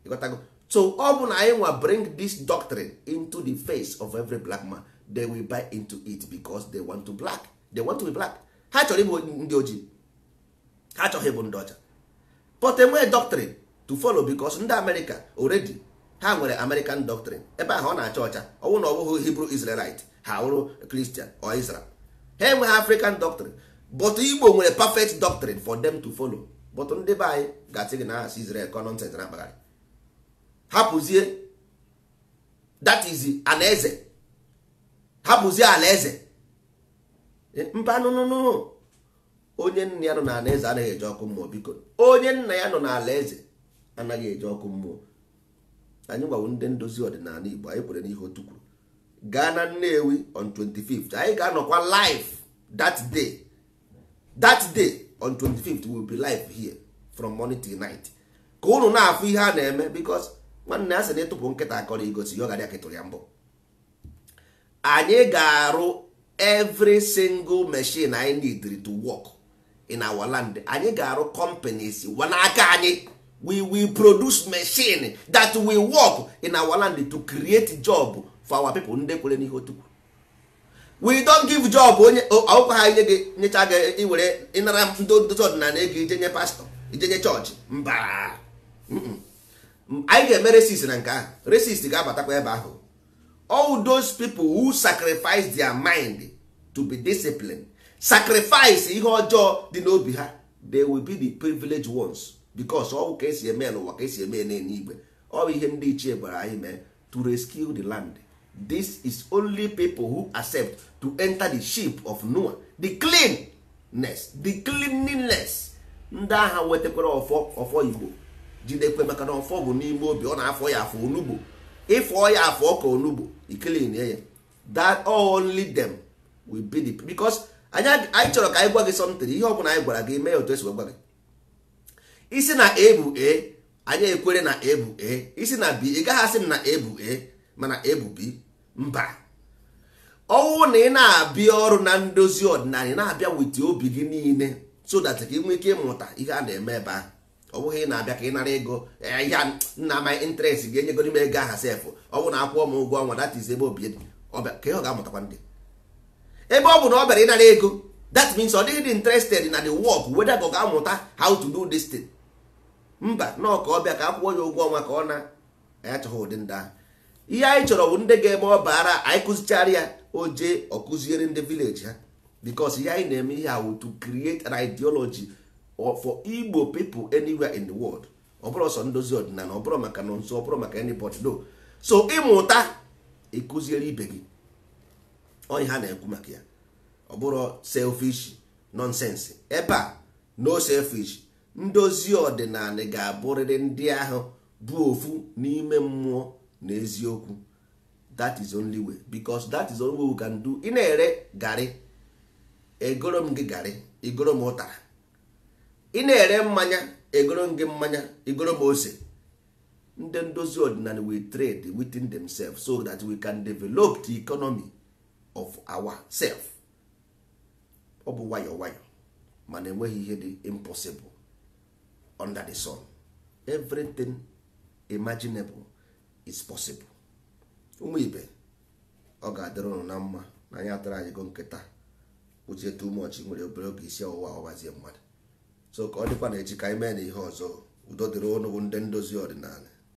S1: Ịghọtago? So ọ bụ na anyị nwa bring this doctrine into the face of every black man, they will buy into it, because they want to black, they want to be black. Ha chọrọ ịbụ ndị ojii. Ha achọghị ịbụ ndị ọcha, but enweghị doctrine to follow, because ndị America already ha nwere American doctrine. Ebe ahụ ọ na-acha ọcha, ọ bụrụ na ọ bụghị Hebrew Israelite, ha wụrụ Christian or Israel. Ha enweghị African doctrine, but Igbo nwere perfect doctrine for them to follow. But ndị be anyị ga-asị gị na asị Israel kọ nonsense na akpagharị, hapụzie. That is alaeze, hapụzie alaeze. Mba, nụnụnụ, onye nna ya nọ n'ala eze anaghị eje ọkụ mmụọ. Biko, onye nna ya nọ n'ala eze anaghị eje ọkụ mmụọ. Anyị gwawo ndị ndozi ọdịnala Igbo, anyị kwere n'ihe otu kwuru. Gaa na Nnewi on 25th, anyị ga-anọkwa live that day. That day on 25th will be live here from morning till night, ka unu na-afụ ihe a na-eme, because nwanne a sị na ịtụpụ nkịta akọrọ igosi ya, ọ gara akịtụrụ ya mbụ. Anyị ga-arụ every single machine anyị need to work in our land. Anyị ga-arụ companies n'aka anyị. We will produce machine that will work in our land to create job for our people. Ndị kwere n'ihe otu kwuru, we don't give job. Onye akwụkwọ ha nye gị, nyecha gị, iwere ịnara ndị ndozi ọdịnala ego ije nye pastọ, ije nye chọọchị. Mba, anyị ga-eme racist na nke ahụ. Racist ga-abatakwa ebe ahụ. All those people who sacrifice their mind to be disciplined, sacrifice ihe ọjọọ dị n'obi ha, they will be the privileged ones, because ọ bụ ka esi eme n'ụwa ka esi eme n'eluigwe. Ọ bụ ihe ndị ichie gwara anyị mee to rescue the land. This is only people who accept to enter the ship of Noah, the cleanness, the cleanliness. Ndị agha wetakwara ọfọ, ọfọ Igbo jidekwe, maka na ọfọ bụ n'ime obi, ọ na-afọ ya afọ onugbo, ịfọ ya afọ ka onugbo iclean ya. That only them will be the, because anyị chọrọ ka anyị gwa gị something. Ihe ọ bụla anyị gwara gị, mee otu esi gwa gị. Isi na A bụ A, anyị ekwere na A bụ A. Isi na B, ị gaghị asị m na A bụ A mana A bụ B. Mba, ọnwụ na ị na-abịa ọrụ na ndozi ọdịnala, ị na-abịa with obi gị niile, so that ka ị nwee ike ịmụta ihe a na-eme ebe ahụ. Ọ bụghị ị na-abịa ka ị nara ego. Ihe nna my interest ga-enyegoro m ego aha sef. Ọ bụ na akwụọ m ụgwọ ọnwa, that is ebe obi dị. Ka ihe ọ ga-amụtakwa ndị ebe ọ bụ na ọ bịara ịnara ego, that means ọ dịghị dị interested na the work, whether ọ ga-amụta how to do this thing. Mba, nọọ ka ọ bịa ka akwụọ ya ụgwọ ọnwa ka ọ na. Anyị achọghị ụdị ndị ahụ. Ihe anyị chọrọ bụ ndị ga-eme ọ baara anyị, kụzichara ya, o jee ọ kụziere ndị village ha, because ihe anyị na-eme ihe ahụ to create an ideology for Igbo people anywhere in the world. Ọ bụrụ sọ ndozi ọdịnala, ọ bụrụ maka nọ nso, ọ bụrụ maka anybody, no. So ịmụta, ịkụziere ibe gị, onye ha na-ekwu maka ya. Ọ bụrụ selfish nonsense ebe a, no selfish. Ndozi ọdịnala ga-abụrịrị ndị ahụ bụ ofu n'ime mmụọ na eziokwu. That is only way, because that is only way we can do. Ị na-ere garị, egoro m gị garị, igoro m ụtara. Ị na-ere mmanya, egoro m gị mmanya, igoro m ose. Ndị ndozi ọdịnala will trade within themselves so that we can develop the economy of ourself. Ọ bụ nwayọ nwayọ, mana enweghị ihe dị impossible under the sun. Everything imaginable is possible. Ụmụ ibe, ọ ga-adịrị ụnụ na mma na anyị atara anyị go nkịta kwụzie too much. Nwere obere oge, isi ọwụwa ọwazie mmadụ. So ka ọ dịkwa na echi ka anyị mee na ihe ọzọ. Udo dịrị ụnụ bụ ndị ndozi ọdịnala.